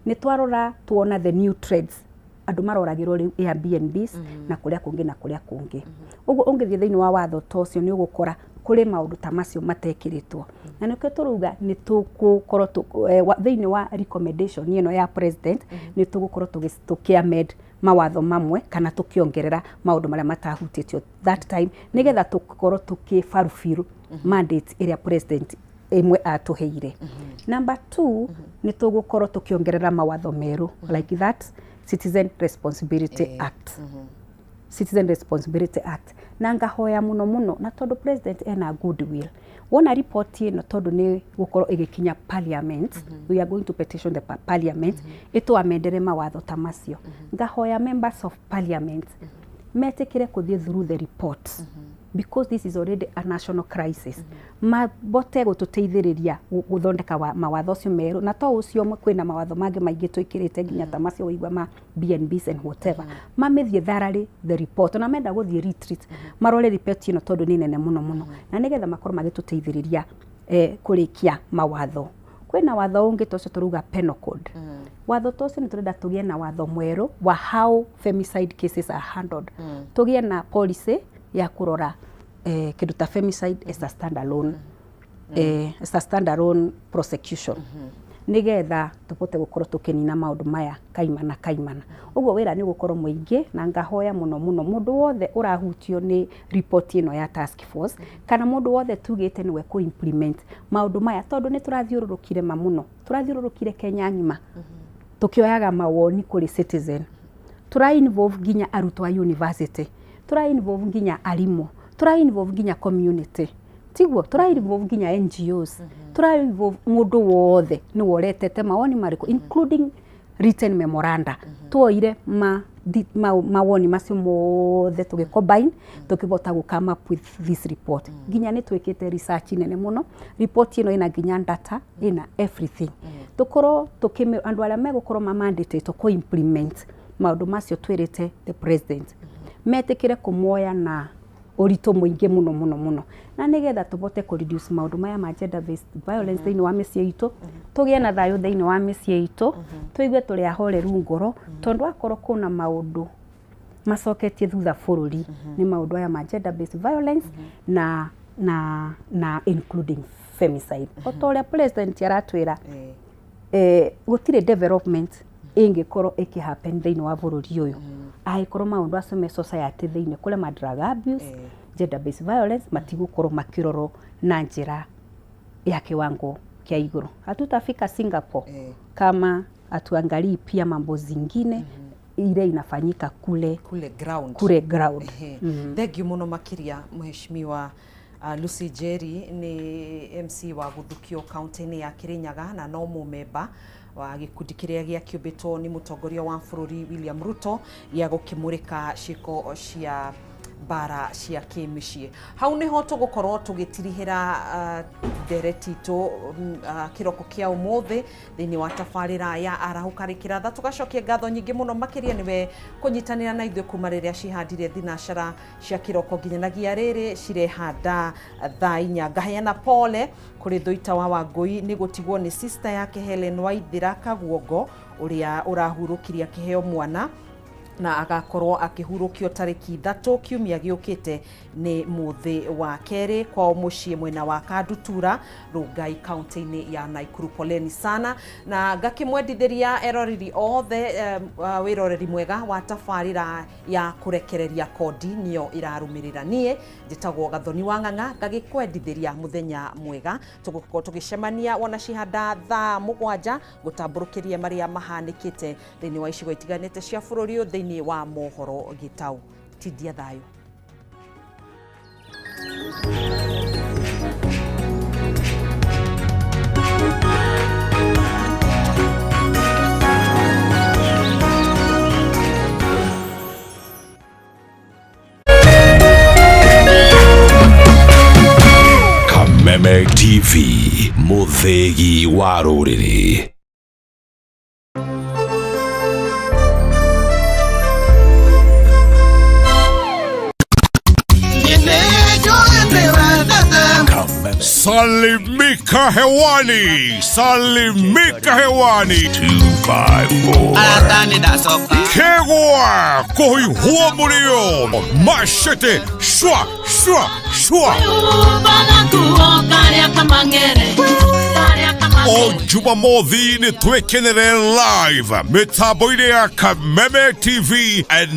Nĩ twarora tuona the new trends, andũ maroragĩrwo rĩu Airbnbs na kũrĩa kũngĩ na kũrĩa kũngĩ. Ũguo ũngĩthiĩ thĩinĩ wa watho ta ũcio, nĩ ũgũkora Kũrĩ maũndũ ta macio matekĩrĩtwo, na nĩkĩo tũrauga nĩ tũgũkorwo thĩinĩ wa recommendation ĩno ya president, nĩ tũgũkorwo tũkĩ mawatho mamwe kana tũkĩongerera maũndũ marĩa matahutĩtio that time, nĩgetha tũkorwo tũkĩ mandate ĩrĩa president ĩmwe atũheire. Number 2, nĩ tũgũkorwo tũkĩongerera mawatho merũ like that Citizen Responsibility Act. Citizen Responsibility Act, na ngahoya mũno mũno, na tondũ president ena goodwill, wona report ĩno, tondũ nĩ gũkorwo ĩgĩkinya parliament, we are going to petition the parliament ĩtũ amendere mawatho ta macio. Ngahoya members of parliament metĩkĩre kũthiĩ through the report, because this is already a national crisis, mabote gũtũteithĩrĩria gũthondeka mawatho ũcio merũ. Na to ũcio ũmwe, kwĩna mawatho mangĩ maingĩ twĩkĩrĩte, nginya ta macio waigua ma BNBs and whatever. Mamĩthiĩ thoroughly the report, ona menda gũthiĩ retreat, marore report ĩno, tondũ nĩ nene mũno mũno, na nĩgetha makorwo magĩtũteithĩrĩria kũrĩkia mawatho. Kwĩna watho ũngĩ ta ũcio tũrauga penal code. Watho ta ũcio, nĩ tũrenda tũgĩe na watho mwerũ wa how femicide cases are handled, tũgĩe na policy ya kũrora kĩndũ ta femicide as a standalone, as a standalone prosecution, nĩgetha tũbote gũkorwo tũkĩnina maũndũ maya kaimana kaimana. Ũguo wĩra nĩ ũgũkorwo mũingĩ, na ngahoya mũno mũno mũndũ wothe ũrahutio nĩ report ĩno ya task force, kana mũndũ wothe tugĩte nĩwe kũ implement maũndũ maya, tondũ nĩ tũrathiũrũrũkire ma mũno, tũrathiũrũrũkire Kenya ng'ima tũkĩoyaga mawoni kũrĩ citizen, tũra involve nginya arutwo a university, tũra involve nginya arimũ, tũra involve nginya community, tiguo tũra involve nginya NGOs, tũra involve mũndũ wothe nĩwe ũretete mawoni marĩkũ, including written memoranda. Tuoire mawoni macio mothe, tũgĩ combine, tũkĩbota gũ come up with this report. Nginya nĩ twĩkĩte research nene mũno. Report ĩno ĩna nginya data, ĩna everything. Tũkorwo tũkĩ andũ arĩa megũkorwo mamandatĩtwo kũ implement maũndũ macio twĩrĩte the president, metĩkĩre kũmoya na ũritũ mũingĩ mũno mũno mũno, na nĩgetha tũbote kũ reduce maũndũ maya ma gender based violence thĩinĩ wa mĩciĩ itũ, tũgĩe na thayũ thĩinĩ wa mĩciĩ itũ, tũigue tũrĩ ahoreru ngoro, tondũ akorwo kũna maũndũ macoketie thutha bũrũri, nĩ maũndũ aya ma gender based violence na including femicide. O ta ũrĩa president aratwĩra, gũtirĩ development ĩngĩkorwo ĩkĩ happen thĩinĩ wa bũrũri ũyũ angĩkorwo maũndũ acio me society thĩinĩ, kũrĩa ma drug abuse, gender based violence, matigũkorwo makĩrorwo na njĩra ya kiwango kĩa igũrũ. Hatutafika Singapore kama hatuangalii pia mambo zingine ile inafanyika kule kule ground. Kule ground. Ehe. Thengiũ mũno makĩria, Mheshimiwa Lucy Njeri, nĩ MC wa Gũthukio kaunti-inĩ ya Kirinyaga, na no mũmemba wa gĩkundi kĩrĩa gĩakĩũmbĩtwo nĩ mũtongoria wa bũrũri William Ruto gĩa gũkĩmũrĩka ciĩko cia mbara cia kĩmĩciĩ. Hau nĩho tũgũkorwo tũgĩtirihĩra ndereti itũ kĩroko kĩa ũmũthĩ thĩinĩ wa tabarĩra ya Arahũka Rĩkĩratha. Tũgacokia ngatho nyingĩ mũno makĩria nĩwe kũnyitanĩra na ithuĩ kuma rĩrĩa cihandire thinacara cia kĩroko nginyanagia rĩrĩ cirehanda thaa 4. Ngaheana pole kũrĩ Thũita wa Wangũi nĩ gũtigwo nĩ sister yake Helen Waithĩra Kaguongo, ũrĩa ũrahurũkirie akĩheo mwana, na agakorwo akĩhurũkio tarĩki 3 kiumia gĩũkĩte, nĩ mũthĩ wa kerĩ, kwao mũciĩ mwena wa Kandutura, Rongai, kaunti-inĩ ya Nakuru. Poleni sana, na ngakĩmwendithĩria eroreri othe wĩroreri mwega wa tabarĩra ya kũrekereria kodi, nĩyo ĩrarũmĩrĩra. Niĩ njĩtagwo Gathoni wa Ng'ang'a, ngagĩkwendithĩria mũthenya mwega. Tũgũkorwo tũgĩcemania wona cihanda thaa 7 gũtambũrũkĩria marĩa mahanĩkĩte thĩinĩ wa icigo itiganĩte cia bũrũri ũyũ thĩinĩ wa mohoro gĩtaũ. Tindia thayũ. Kameme TV, mũthĩgi wa rũrĩrĩ. Kameme. Salimika hewani, salimika hewani. 254. Kegwa, kohi huo murio, machete, shwa, shwa, shwa. Chua. O Jumamothi nĩ twĩkenere live mĩtambo-inĩ ya Kameme TV and